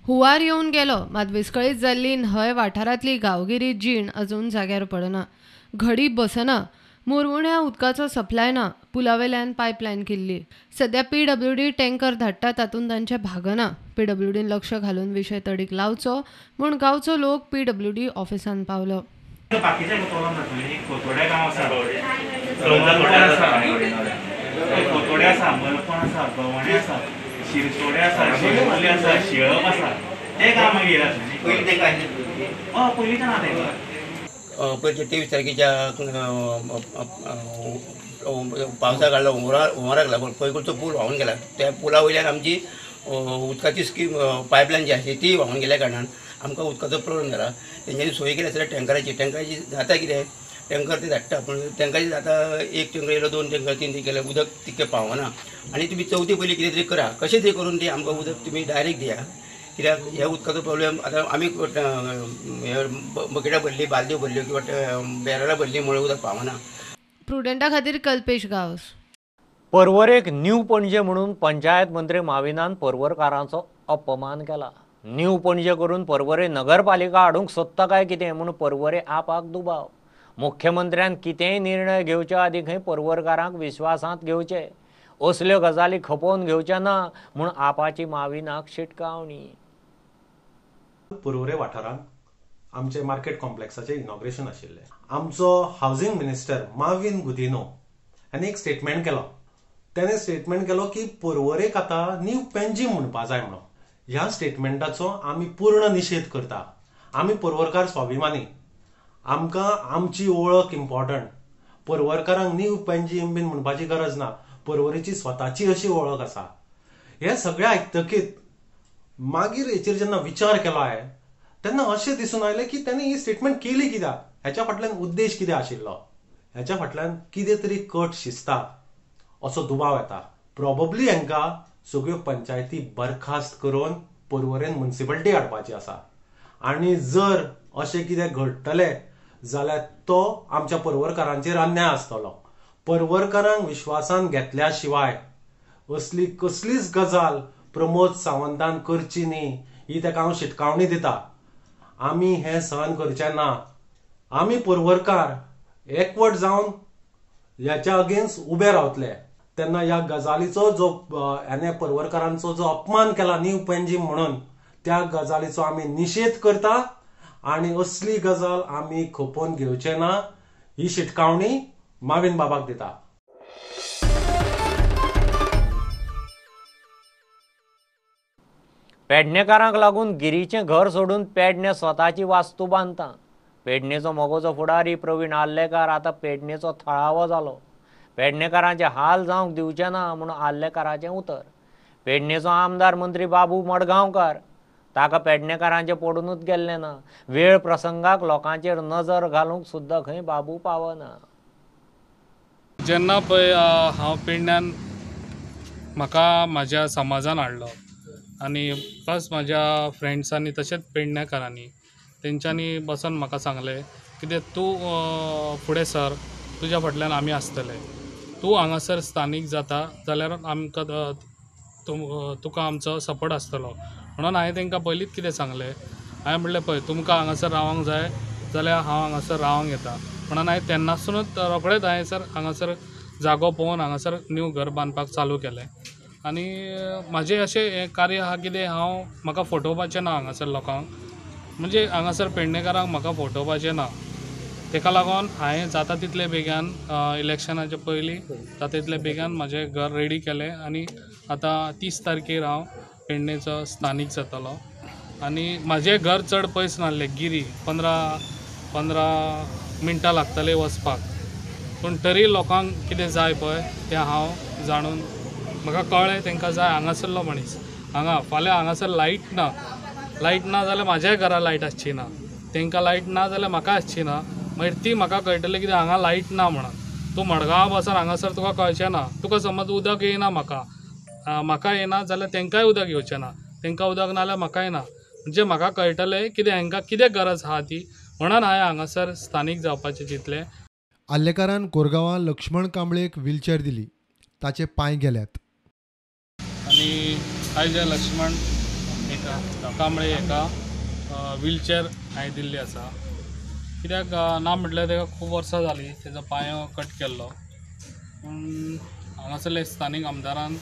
हुंवार येवन गेलो मात विस्कळीत जाल्ली न्हंय वाठारांतली गांवगिरी जीण अजून जाग्यार पडना. घडी बसना, मुरमुण्या उदकाचो सप्लाय ना, पुलावेल्यान पायपलायन केल्ली. सध्या PWD tanker धाडटा तातूंत तांचें भागना. PWDन लक्ष घालून विशय तडीक लावचो म्हूण गांवचो लोक PWD ऑफिसांत पावलो. पयलीं 23 तारखेच्या पावसाक काडलो हुंवाराक लागून पैकूळचो पूल व्हांवून गेला. त्या पुला वयल्यान आमची उदकाची स्कीम पायपलायन जी आसली ती व्हांवून गेल्या कारणान आमकां उदकाचो प्रोब्लेम जाला. तेंच्यांनी सोय केली आसल्यार टँकराची जाता कितें, टँकर ते धाडटा पूण टँकराची जाता एक टँकर येयलो, 2 टँकर 3 टँकर केले, उदक तितकें पावना. आनी तुमी चवथी पयलीं कितें तरी करा, कशें तरी करून ती आमकां उदक तुमी डायरेक्ट दिया, कित्याक ह्या उदकाचो प्रोब्लेम आतां आमी बकेटां भरली, बालद्यो भरल्यो किंवा बॅरलां भरली म्हणून उदक पावना. प्रुडंटा खातीर कल्पेश गांवस. पर्वरेक न्यू पणजे म्हणून पंचायत मंत्री माविनान पर्वरकारांचो अपमान केला. न्यू पणजे करून पर्वरे नगरपालिका हाडूंक सोदता काय कितें म्हूण पर्वरे आपाक दुबाव. मुख्यमंत्र्यान कितेंय निर्णय घेवचे आदीं खंय पर्वरकारांक विश्वासांत घेवचे, असल्यो गजाली खपोवन घेवचे ना म्हूण आपाची माविनाक शिटकावणी. पर्वरे वाठारांत आमचे मार्केट कॉम्प्लेक्साचें इनॉग्रेशन आशिल्लें. आमचो हावजींग मिनिस्टर माविन गुदिन्हो हांणी एक स्टेटमेंट केलो. तेणें स्टेटमेंट केलो की पर्वरेक आतां न्यू पेंजीम म्हणपा जाय म्हणून. ह्या स्टेटमेंटाचो आमी पूर्ण निशेध करता. आमी पर्वरकार स्वाभिमानी, आमकां आमची वळख इम्पॉर्टंट. पर्वरकारांक न्यू पेंजीम बीन म्हणपाची गरज ना, पर्वरेची स्वताची अशी वळख आसा. हें सगळें आयकतकीत मागीर हेचेर जेन्ना विचार केलो हांवें तेन्ना अशें दिसून आयलें की तेणें ही स्टेटमेंट केली कित्याक, हेच्या फाटल्यान उद्देश कितें आशिल्लो, हेच्या फाटल्यान कितें तरी कट शिजता असो दुबाव येता. प्रोबेबली हांकां सगळ्यो पंचायती बरखास्त करून पर्वरेन म्युनिसिपालिटी हाडपाची आसा आनी जर अशें कितें घडटलें जाल्यार तो आमच्या पर्वरकारांचेर अन्याय आसतलो. पर्वरकारांक विश्वासान घेतल्या शिवाय असली कसलीच गजाल प्रमोद सावंतान करची न्ही ही ताका हांव शिटकावणी दिता. आमी हें सहन करचें ना. आमी पर्वरकार एकवट जावन ह्याच्या अगेन्स्ट उबे रावतले. तेन्ना ह्या गजालीचो जो ह्याने पर्वरकारांचो जो अपमान केला न्यू पेंजीम म्हणून, त्या गजालीचो आमी निशेध करता आनी असली गजाल आमी खपोवन घेवचे ना ही शिटकावणी माविन बाबाक दिता. पेडणेकारांक लागून गिरीचें घर सोडून पेडणे स्वताची वास्तू बांदता. पेडणेचो मगोचो फुडारी प्रवीण आर्लेकार आतां पेडणेचो थळावो जालो. पेडणेकारांचे हाल जावंक दिवचे ना म्हूण आर्लेकाराचें उतर. पेडणेचो आमदार मंत्री बाबू मडगांवकार ताका पेडणेकारांचें पडुनूच गेल्लें ना. वेळ प्रसंगाक लोकांचेर नजर घालूंक सुद्दां खंय बाबू पावना. जेन्ना पळय हांव पेडण्यान म्हाका म्हाज्या समाजान हाडलो आनी प्लस म्हाज्या फ्रेंड्सांनी तशेंच पेडणेकारांनी तेंच्यांनी बसून म्हाका सांगलें कितें तूं फुडें सर, तुज्या फाटल्यान आमी आसतले, तूं हांगासर स्थानीक जाता जाल्यार आमकां तुका आमचो सपोर्ट आसतलो म्हणून हांवें तांकां पयलींच कितें सांगलें. हांवें म्हणलें पळय तुमकां हांगासर रावंक जाय जाल्यार हांव हांगासर रावंक येता म्हणून हांवें तेन्नासूनच रोखडेंच हांवें सर हांगासर जागो पळोवन हांगासर न्यू घर बांदपाक चालू केलें. आनी म्हाजें अशें हें कार्य आहा कितें हांव म्हाका फटोवपाचें ना हांगासर लोकांक, म्हणजे हांगासर पेडणेकारांक म्हाका फटोवपाचें ना. तेका लागून हांवें जाता तितले बेगान इलेक्शनाच्या पयलीं जाता तितले बेगान म्हाजें घर रेडी केलें आनी आतां 30 तारखेर हांव पेडणेचो स्थानीक जातलो. आनी म्हाजें घर चड पयस नासलें, गिरी 15 मिनटां लागतलीं वचपाक, पूण तरी लोकांक कितें जाय पळय तें हांव जाणून म्हाका कळ्ळें तांकां जाय. हांगासरलो मनीस हांगा फाल्यां हांगासर लायट ना, लायट ना जाल्यार म्हाज्याय घरा लायट आसची ना, तांकां लायट ना जाल्यार म्हाका आसची ना, मागीर ती म्हाका कळटलें कितें हांगा लायट ना म्हणून. तूं मडगांवां बसून हांगासर तुका कळचें ना, तुका समज उदक येयना, म्हाका म्हाका येना जाल्यार तांकांय उदक येवचें ना, तांकां उदक ना जाल्यार म्हाकाय ना, म्हणजे म्हाका कळटलें कितें हांकां कितें गरज आहा ती, म्हणून हांवें हांगासर स्थानीक जावपाचें चिंतलें. आर्लेकारान कोरगांवां लक्ष्मण कांबळेक व्हीलचॅर दिली, ताचे पांय गेल्यात. आनी आयज लक्ष्मण एका कांबळे एका व्हीलचॅर हांवें दिल्ली आसा, कित्याक ना म्हटल्यार ताका खूब वर्सां जालीं तेजो पांयो कट केल्लो, पूण हांगासरले स्थानीक आमदारान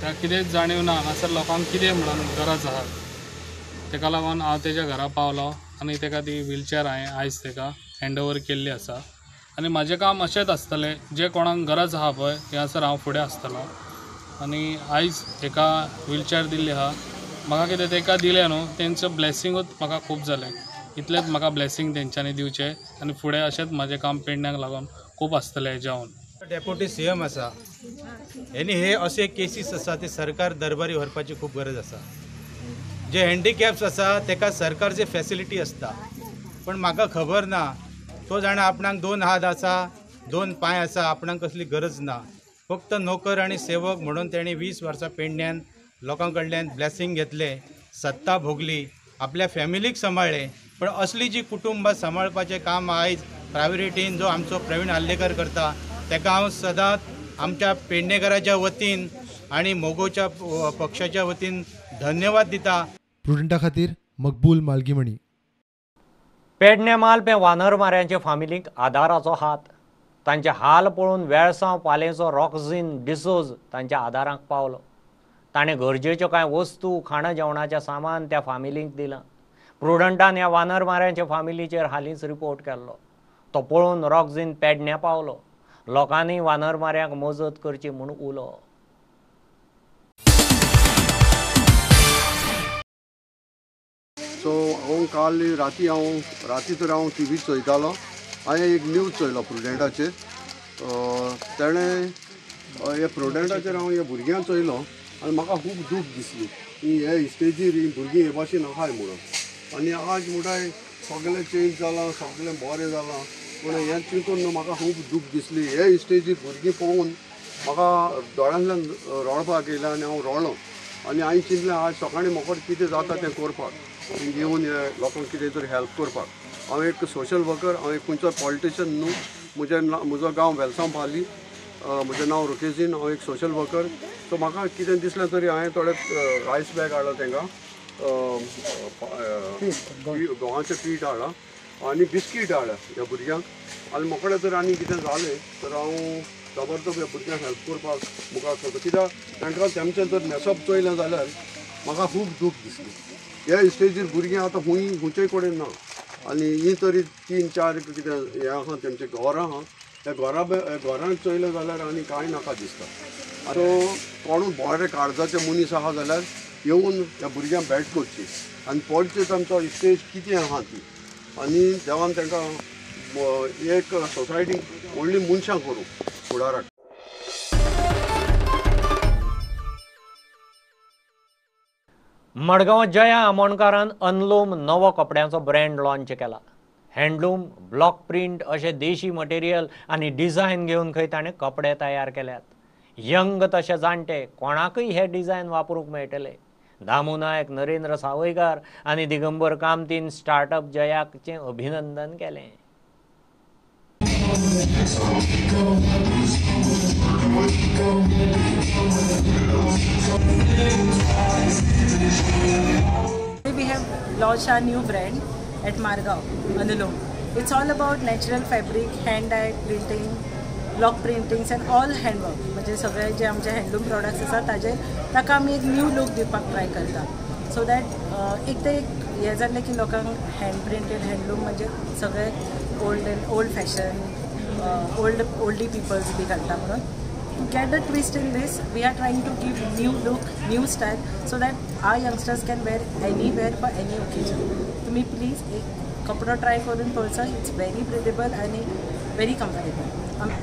ताका कितेंच जाणीव ना हांगासर लोकांक कितें म्हणून गरज आहा, ताका लागून हांव तेज्या घरा पावलो आनी ताका ती व्हीलचॅर हांवें आयज ताका हँड ओवर केल्ली आसा. आनी म्हाजें काम अशेंच आसतलें, जें कोणाक गरज आहा पळय थंयसर हांव फुडें आसतलो. आनी आयज हेका व्हीलचॅर दिल्ली आहा, म्हाका कितें ताका दिलें न्हू तेंचो ब्लेसिंगूच म्हाका खूब जालें, इतलेंच म्हाका ब्लेसिंग तेंच्यांनी दिवचें आनी फुडें अशेंच म्हाजें काम पेडण्याक लागून खूब आसतलें हेज्याहून. डेप्युटी सीएम आसा, आनी हे अशे केसीस आसा ते सरकार दरबारी व्हरपाची खूब गरज आसा. जे हँडिकॅप्स आसा तेका सरकारचे फॅसिलिटी आसता, पण म्हाका खबर ना तो जाणा आपणाक 2 हात आसा 2 पांय आसा, आपणाक कसली गरज ना, फक्त नोकर आनी सेवक म्हणून तेणी 20 वर्सां पेडण्यान लोकां कडल्यान ब्लेसिंग घेतले, सत्ता भोगली, आपल्या फॅमिलीक सांबाळ्ळें. पण असली जी कुटुंबां सांबाळपाचें काम आयज प्रायोरिटीन जो आमचो प्रवीण आर्लेकर करता तेका हांव सदांच आमच्या पेडणेकराच्या वतीन आनी मोगोच्या पक्षाच्या वतीन धन्यवाद दिता. प्रुडंटा खातीर मकबूल मालगीमणी. पेडणे मालपें वानरमाऱ्यांचे फामिलीक आदाराचो हात. तांचे हाल पळोवन वेळसांव पालेचो रॉक्झिन डिसोज तांच्या आदाराक पावलो. ताणें गरजेच्यो कांय वस्तू खाणां जेवणाचें सामान त्या फामिलीक दिलां. प्रुडंटान ह्या वानरमाऱ्यांच्या फामिलीचेर हालींच रिपोर्ट केल्लो. तो पळोवन रॉक्झिन पेडण्यां पावलो. लोकांनी वानरमाऱ्यांक मजत करची म्हूण उलो. सो हांव काल राती राती तर हांव टी व्ही चोयतालो. हांवें एक न्यूज चोयलो प्रुडंटाचेर. तेणें हे प्रुडंटाचेर हांव ह्या भुरग्यांक चोयलो आनी म्हाका खूब दूख दिसली की हे स्टेजीर ही भुरगीं हे भाशेन आहाय म्हणून. आनी आज म्हणटाय सगळें चेंज जालां, सगळें बरें जालां, पूण हें चिंतून न्हू म्हाका खूब दूख दिसली. हे स्टेजीर भुरगीं पळोवन म्हाका दोळ्यांतल्यान रडपाक येयलें आनी हांव रडलो. आनी हांवें चिंतलें आज सकाळीं म्हाका कितें जाता तें करपाक, येवन लोकांक कितें तरी हेल्प करपाक. हांव एक सोशल वर्कर, हांव एक खंयचो पॉलिटिशन न्हू. म्हजो गांव वेलसांव पाली, म्हजें नांव रुकेजीन, हांव एक सोशल वर्कर. सो म्हाका कितें दिसलें तरी हांवें थोडे रायस बॅग हाडलो तांकां, गंवाचें पीठ हाडलां आनी बिस्कीट हाडल्या ह्या भुरग्यांक. आनी म्हाका जर आनी कितें जालें तर हांव जबरदस्त ह्या भुरग्यांक हेल्प करपाक मुखार सरता. कित्याक तांकां तेमचें जर न्हेसप चोयलें जाल्यार म्हाका खूब दूख दिसली. ह्या स्टेजीर भुरगीं आतां खूंय खंयचेय कडेन ना आनी ही तरी 3-4 कितें हें आहा तेमचें घरां आहा, त्या घरांत चोयलें जाल्यार आनी कांय नाका दिसता. सो कोणूय बरे काळजाचे मनीस आहा जाल्यार येवन ह्या भुरग्यांक भेट करची आनी पळचे तांचो स्टेज कितें आहा ती, आनी देवान तांकां एक सोसायटीक व्हडलीं मनशां करूं फुडाराक. मडगांव जया आमोणकारान अनलोम नवो कपड्यांचो ब्रँड लॉन्च केला. हँडलूम, ब्लॉक प्रिंट अशे देशी मटेरियल आनी डिझायन घेवन खंय ताणें कपडे तयार केल्यात. यंग तशे जाणटे कोणाकय हे डिझायन वापरूंक मेळटले. दामू नायक, नरेंद्र सावयकार आनी दिगंबर कामतीन स्टार्टअप जयाचें अभिनंदन केलें. We have launched our new brand at Margao, Anulom. It's all about natural fabric, hand dyed printing, block printings and all handwork. म्हणजे सगळे जे आमचे हँडलूम प्रोडक्ट्स आसा ताजेर ताका आमी एक न्यू लूक दिवपाक ट्राय करता. सो that एक ते एक हें जालें की लोकांक हँड प्रिंटेड हँडलूम म्हणजे सगळे old and old fashion, old oldie peoples बी घालता म्हणून. To get a twist in this, we are trying to give new look, new style, so that our youngsters can wear anywhere for any occasion. तुम्ही please एक कपडो try करून पळोवचो. It's very breathable आणि very comfortable.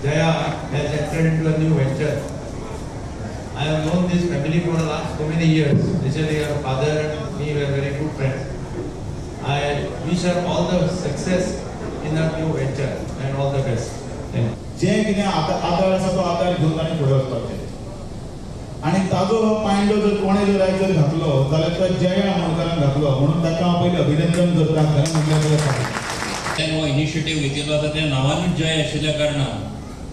Jaya has entered into a new venture. I have known this family for the last so many years. Especially her father and me were very good friends. I wish her all the success in her new venture and all the best. Thank you. जे कितें आदार आसा तो आदार घेवन ताणें फुडें वचपाचें आनी ताजो हो पांयडो जर कोणें जर आयज जर घातलो जाल्यार तो जया आमोणकारान घातलो म्हणून ताका हांव पयलीं अभिनंदन करता. खरें म्हणल्यार हो इनिशिएटीव घेतिल्लो आसा त्या नांवानूच जय आशिल्ल्या कारणान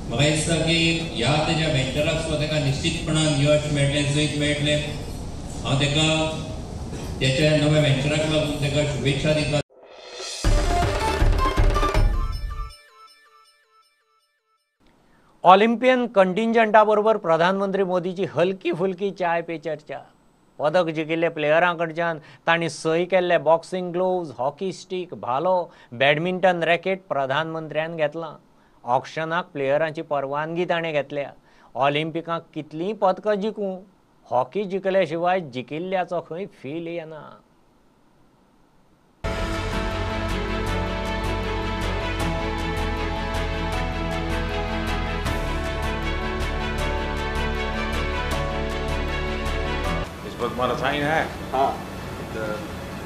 म्हाका दिसता की ह्या तेज्या वेंचराक सुद्दां ताका निश्चितपणान यश मेळटलें, जैत मेळटलें. हांव ताका तेच्या नव्या वेंचराक लागून ताका शुभेच्छा दिता. ऑलिम्पियन कंटिंजंटा बरोबर प्रधानमंत्री मोदीची हलकी फुलकी चाय पे चर्चा. पदक जिखिल्ले प्लेयरां कडच्यान तांणी सही केल्ले बॉक्सिंग ग्लोव्ज, हॉकी स्टीक, भालो, बॅडमिंटन रॅकेट प्रधानमंत्र्यान घेतलां. ऑक्शनाक प्लेयरांची परवानगी ताणें घेतल्या. ऑलिम्पिकाक कितलीं पदकां जिखूं, हॉकी जिखले शिवाय जिखिल्ल्याचो खंय फील येना. पर तुम्हारा साइन है। हाँ,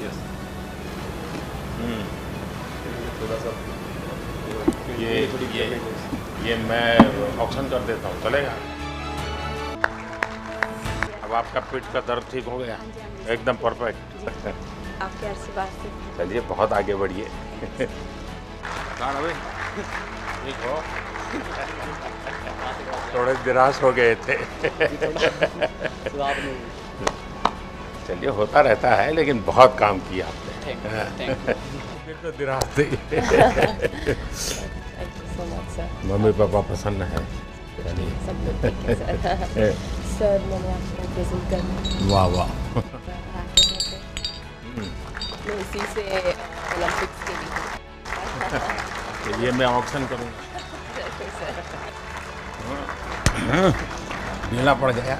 यस। थोड़ा सा ये मैं ऑक्शन कर देता हूँ, चलेगा? अब आपका पीठ का दर्द ठीक हो गया, एकदम परफेक्ट। आपके आशीर्वाद से। चलिए बहुत आगे बढ़िए। ठीक हो? थोड़े निराश हो गए थे। चलिए होता रहता है, लेकिन बहुत काम किया आपने। फिर तो निराश थे। मम्मी पापा प्रसन्न है? सब लोग ठीक है सर। सर मैंने आपको प्रेजेंट करना। वाह वाह। मैं इसी से ओलंपिक्स के लिए। ये मैं ऑक्शन करूँगा। ढीला पड़ गया।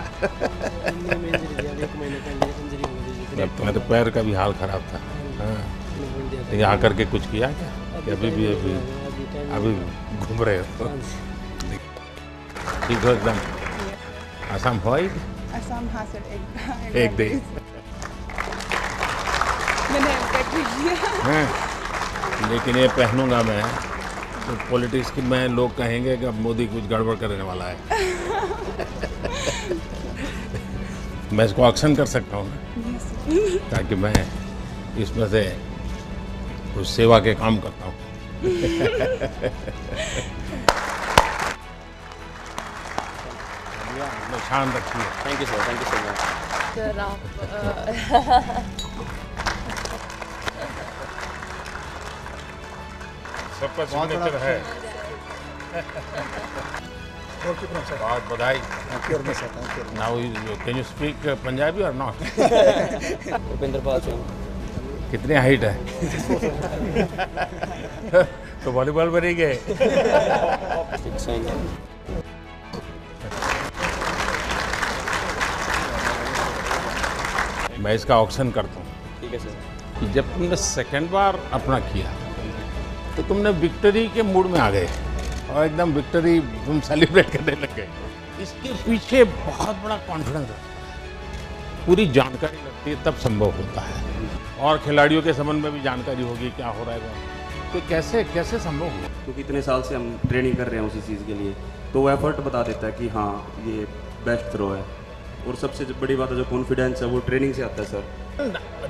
तुम्हारे पैर का भी हाल खराब था। हाँ, यहाँ करके कुछ किया क्या? अभी भी अभी अभी घूम रहे हो? ठीक हो एकदम? असम हो? असम, हाँ सर। एक दे मैंने किया। लेकिन ये पहनूंगा मैं तो पॉलिटिक्स की मैं, लोग कहेंगे कि अब मोदी कुछ गड़बड़ करने वाला है। मैं इसको ऑक्शन कर सकता हूँ ना, ताकि मैं इसमें से कुछ सेवा के काम करता हूँ। शान रखिए। Thank you sir, thank you so much sir. आप सबका सिग्नेचर है। बहुत बधाई। Now can you speak Punjabi Aur not? Upendra Pal Singh. कितनी हाइट है? तो वॉलीबॉल में नहीं गए? मैं इसका ऑक्शन करता हूँ। ठीक है सर। कि जब तुमने सेकेंड बार अपना किया तो तुमने विक्ट्री के मूड में आ गए और एकदम विक्ट्री तुम सेलिब्रेट करने लग गए। इसके पीछे बहुत बड़ा कॉन्फिडेंस है, पूरी जानकारी लगती है तब संभव होता है। और खिलाड़ियों के संबंध में भी जानकारी होगी क्या हो रहा है, तो कैसे कैसे संभव हुआ? क्योंकि इतने साल से हम ट्रेनिंग कर रहे हैं उसी चीज़ के लिए, तो वो एफर्ट बता देता है कि हाँ ये बेस्ट थ्रो है। और सबसे बड़ी बात है जो कॉन्फिडेंस है वो ट्रेनिंग से आता है सर।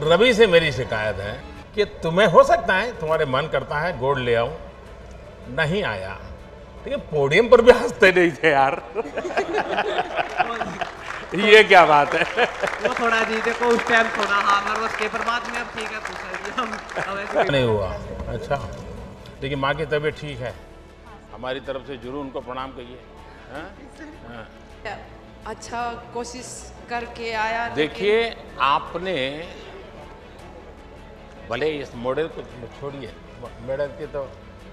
रवि से मेरी शिकायत है कि तुम्हें हो सकता है तुम्हारे मन करता है गोल्ड ले आऊं, नहीं आया, लेकिन पोडियम पर भी हंसते नहीं थे यार। ये क्या बात है? वो थोड़ा जी देखो उस टाइम थोड़ा हाँ नर्वस के, पर बाद में अब ठीक है, हम नहीं हुआ। अच्छा, लेकिन माँ की तबीयत ठीक है? हमारी तरफ से जरूर उनको प्रणाम कहिए। हाँ? अच्छा कोशिश करके आया। देखिए आपने भले इस मॉडल को छोड़िए, मेडल के तो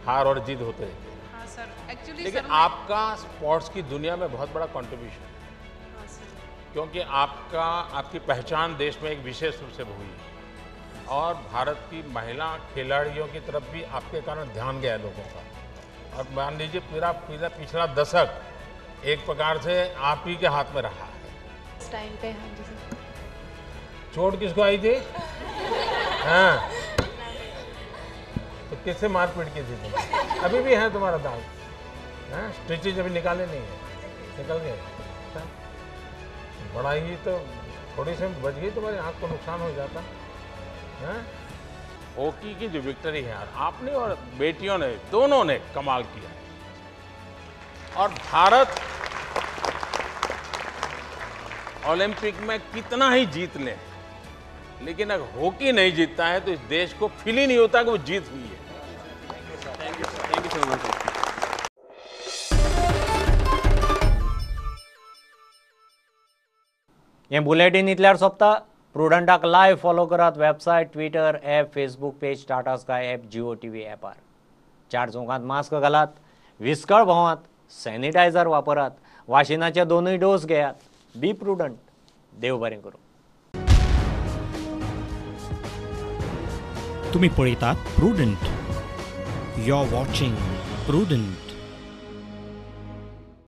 हार और जीत होते रहते हैं। हाँ सर, एक्चुअली लेकिन सर, आपका स्पोर्ट्स की दुनिया में बहुत बड़ा कंट्रीब्यूशन है। हाँ सर, क्योंकि आपका आपकी पहचान देश में एक विशेष रूप से हुई है और भारत की महिला खिलाड़ियों की तरफ भी आपके कारण ध्यान गया लोगों का। और मान लीजिए पूरा पूरा पिछला दशक एक प्रकार से आप ही के हाथ में रहा है इस टाइम पे। हाँ जी सर। चोट किसको आई थी? हाँ, तो किससे मारपीट की थी तुमने? अभी भी है तुम्हारा दाग? हाँ, स्टिचेज अभी निकाले नहीं है? निकल गए? बड़ा ही तो थोड़ी सी बच गई, तुम्हारी आँख को नुकसान हो जाता। हाँ, हॉकी की जो विक्ट्री है यार, आपने और बेटियों ने दोनों ने कमाल किया है। और भारत ओलंपिक में कितना ही जीत ले, लेकिन अगर हॉकी नहीं जीतता है तो इस देश को फील ही नहीं होता कि वो जीत हुई है। Thank you so much. हे बुलेटिन इतल्यार सोंपता। प्रुडंटाक लायव्ह फॉलो करात website, Twitter, app, Facebook page, Tata Sky app, Jio TV ॲपार। चार चौकांत मास्क घालात, विस्कळ भोंवात, सॅनिटायझर वापरात, वाशिनाचे दोनूय डोस घेयात। बी प्रुडंट। देव बरें करूं। तुम्ही पळयतात Prudent. You are watching Prudent.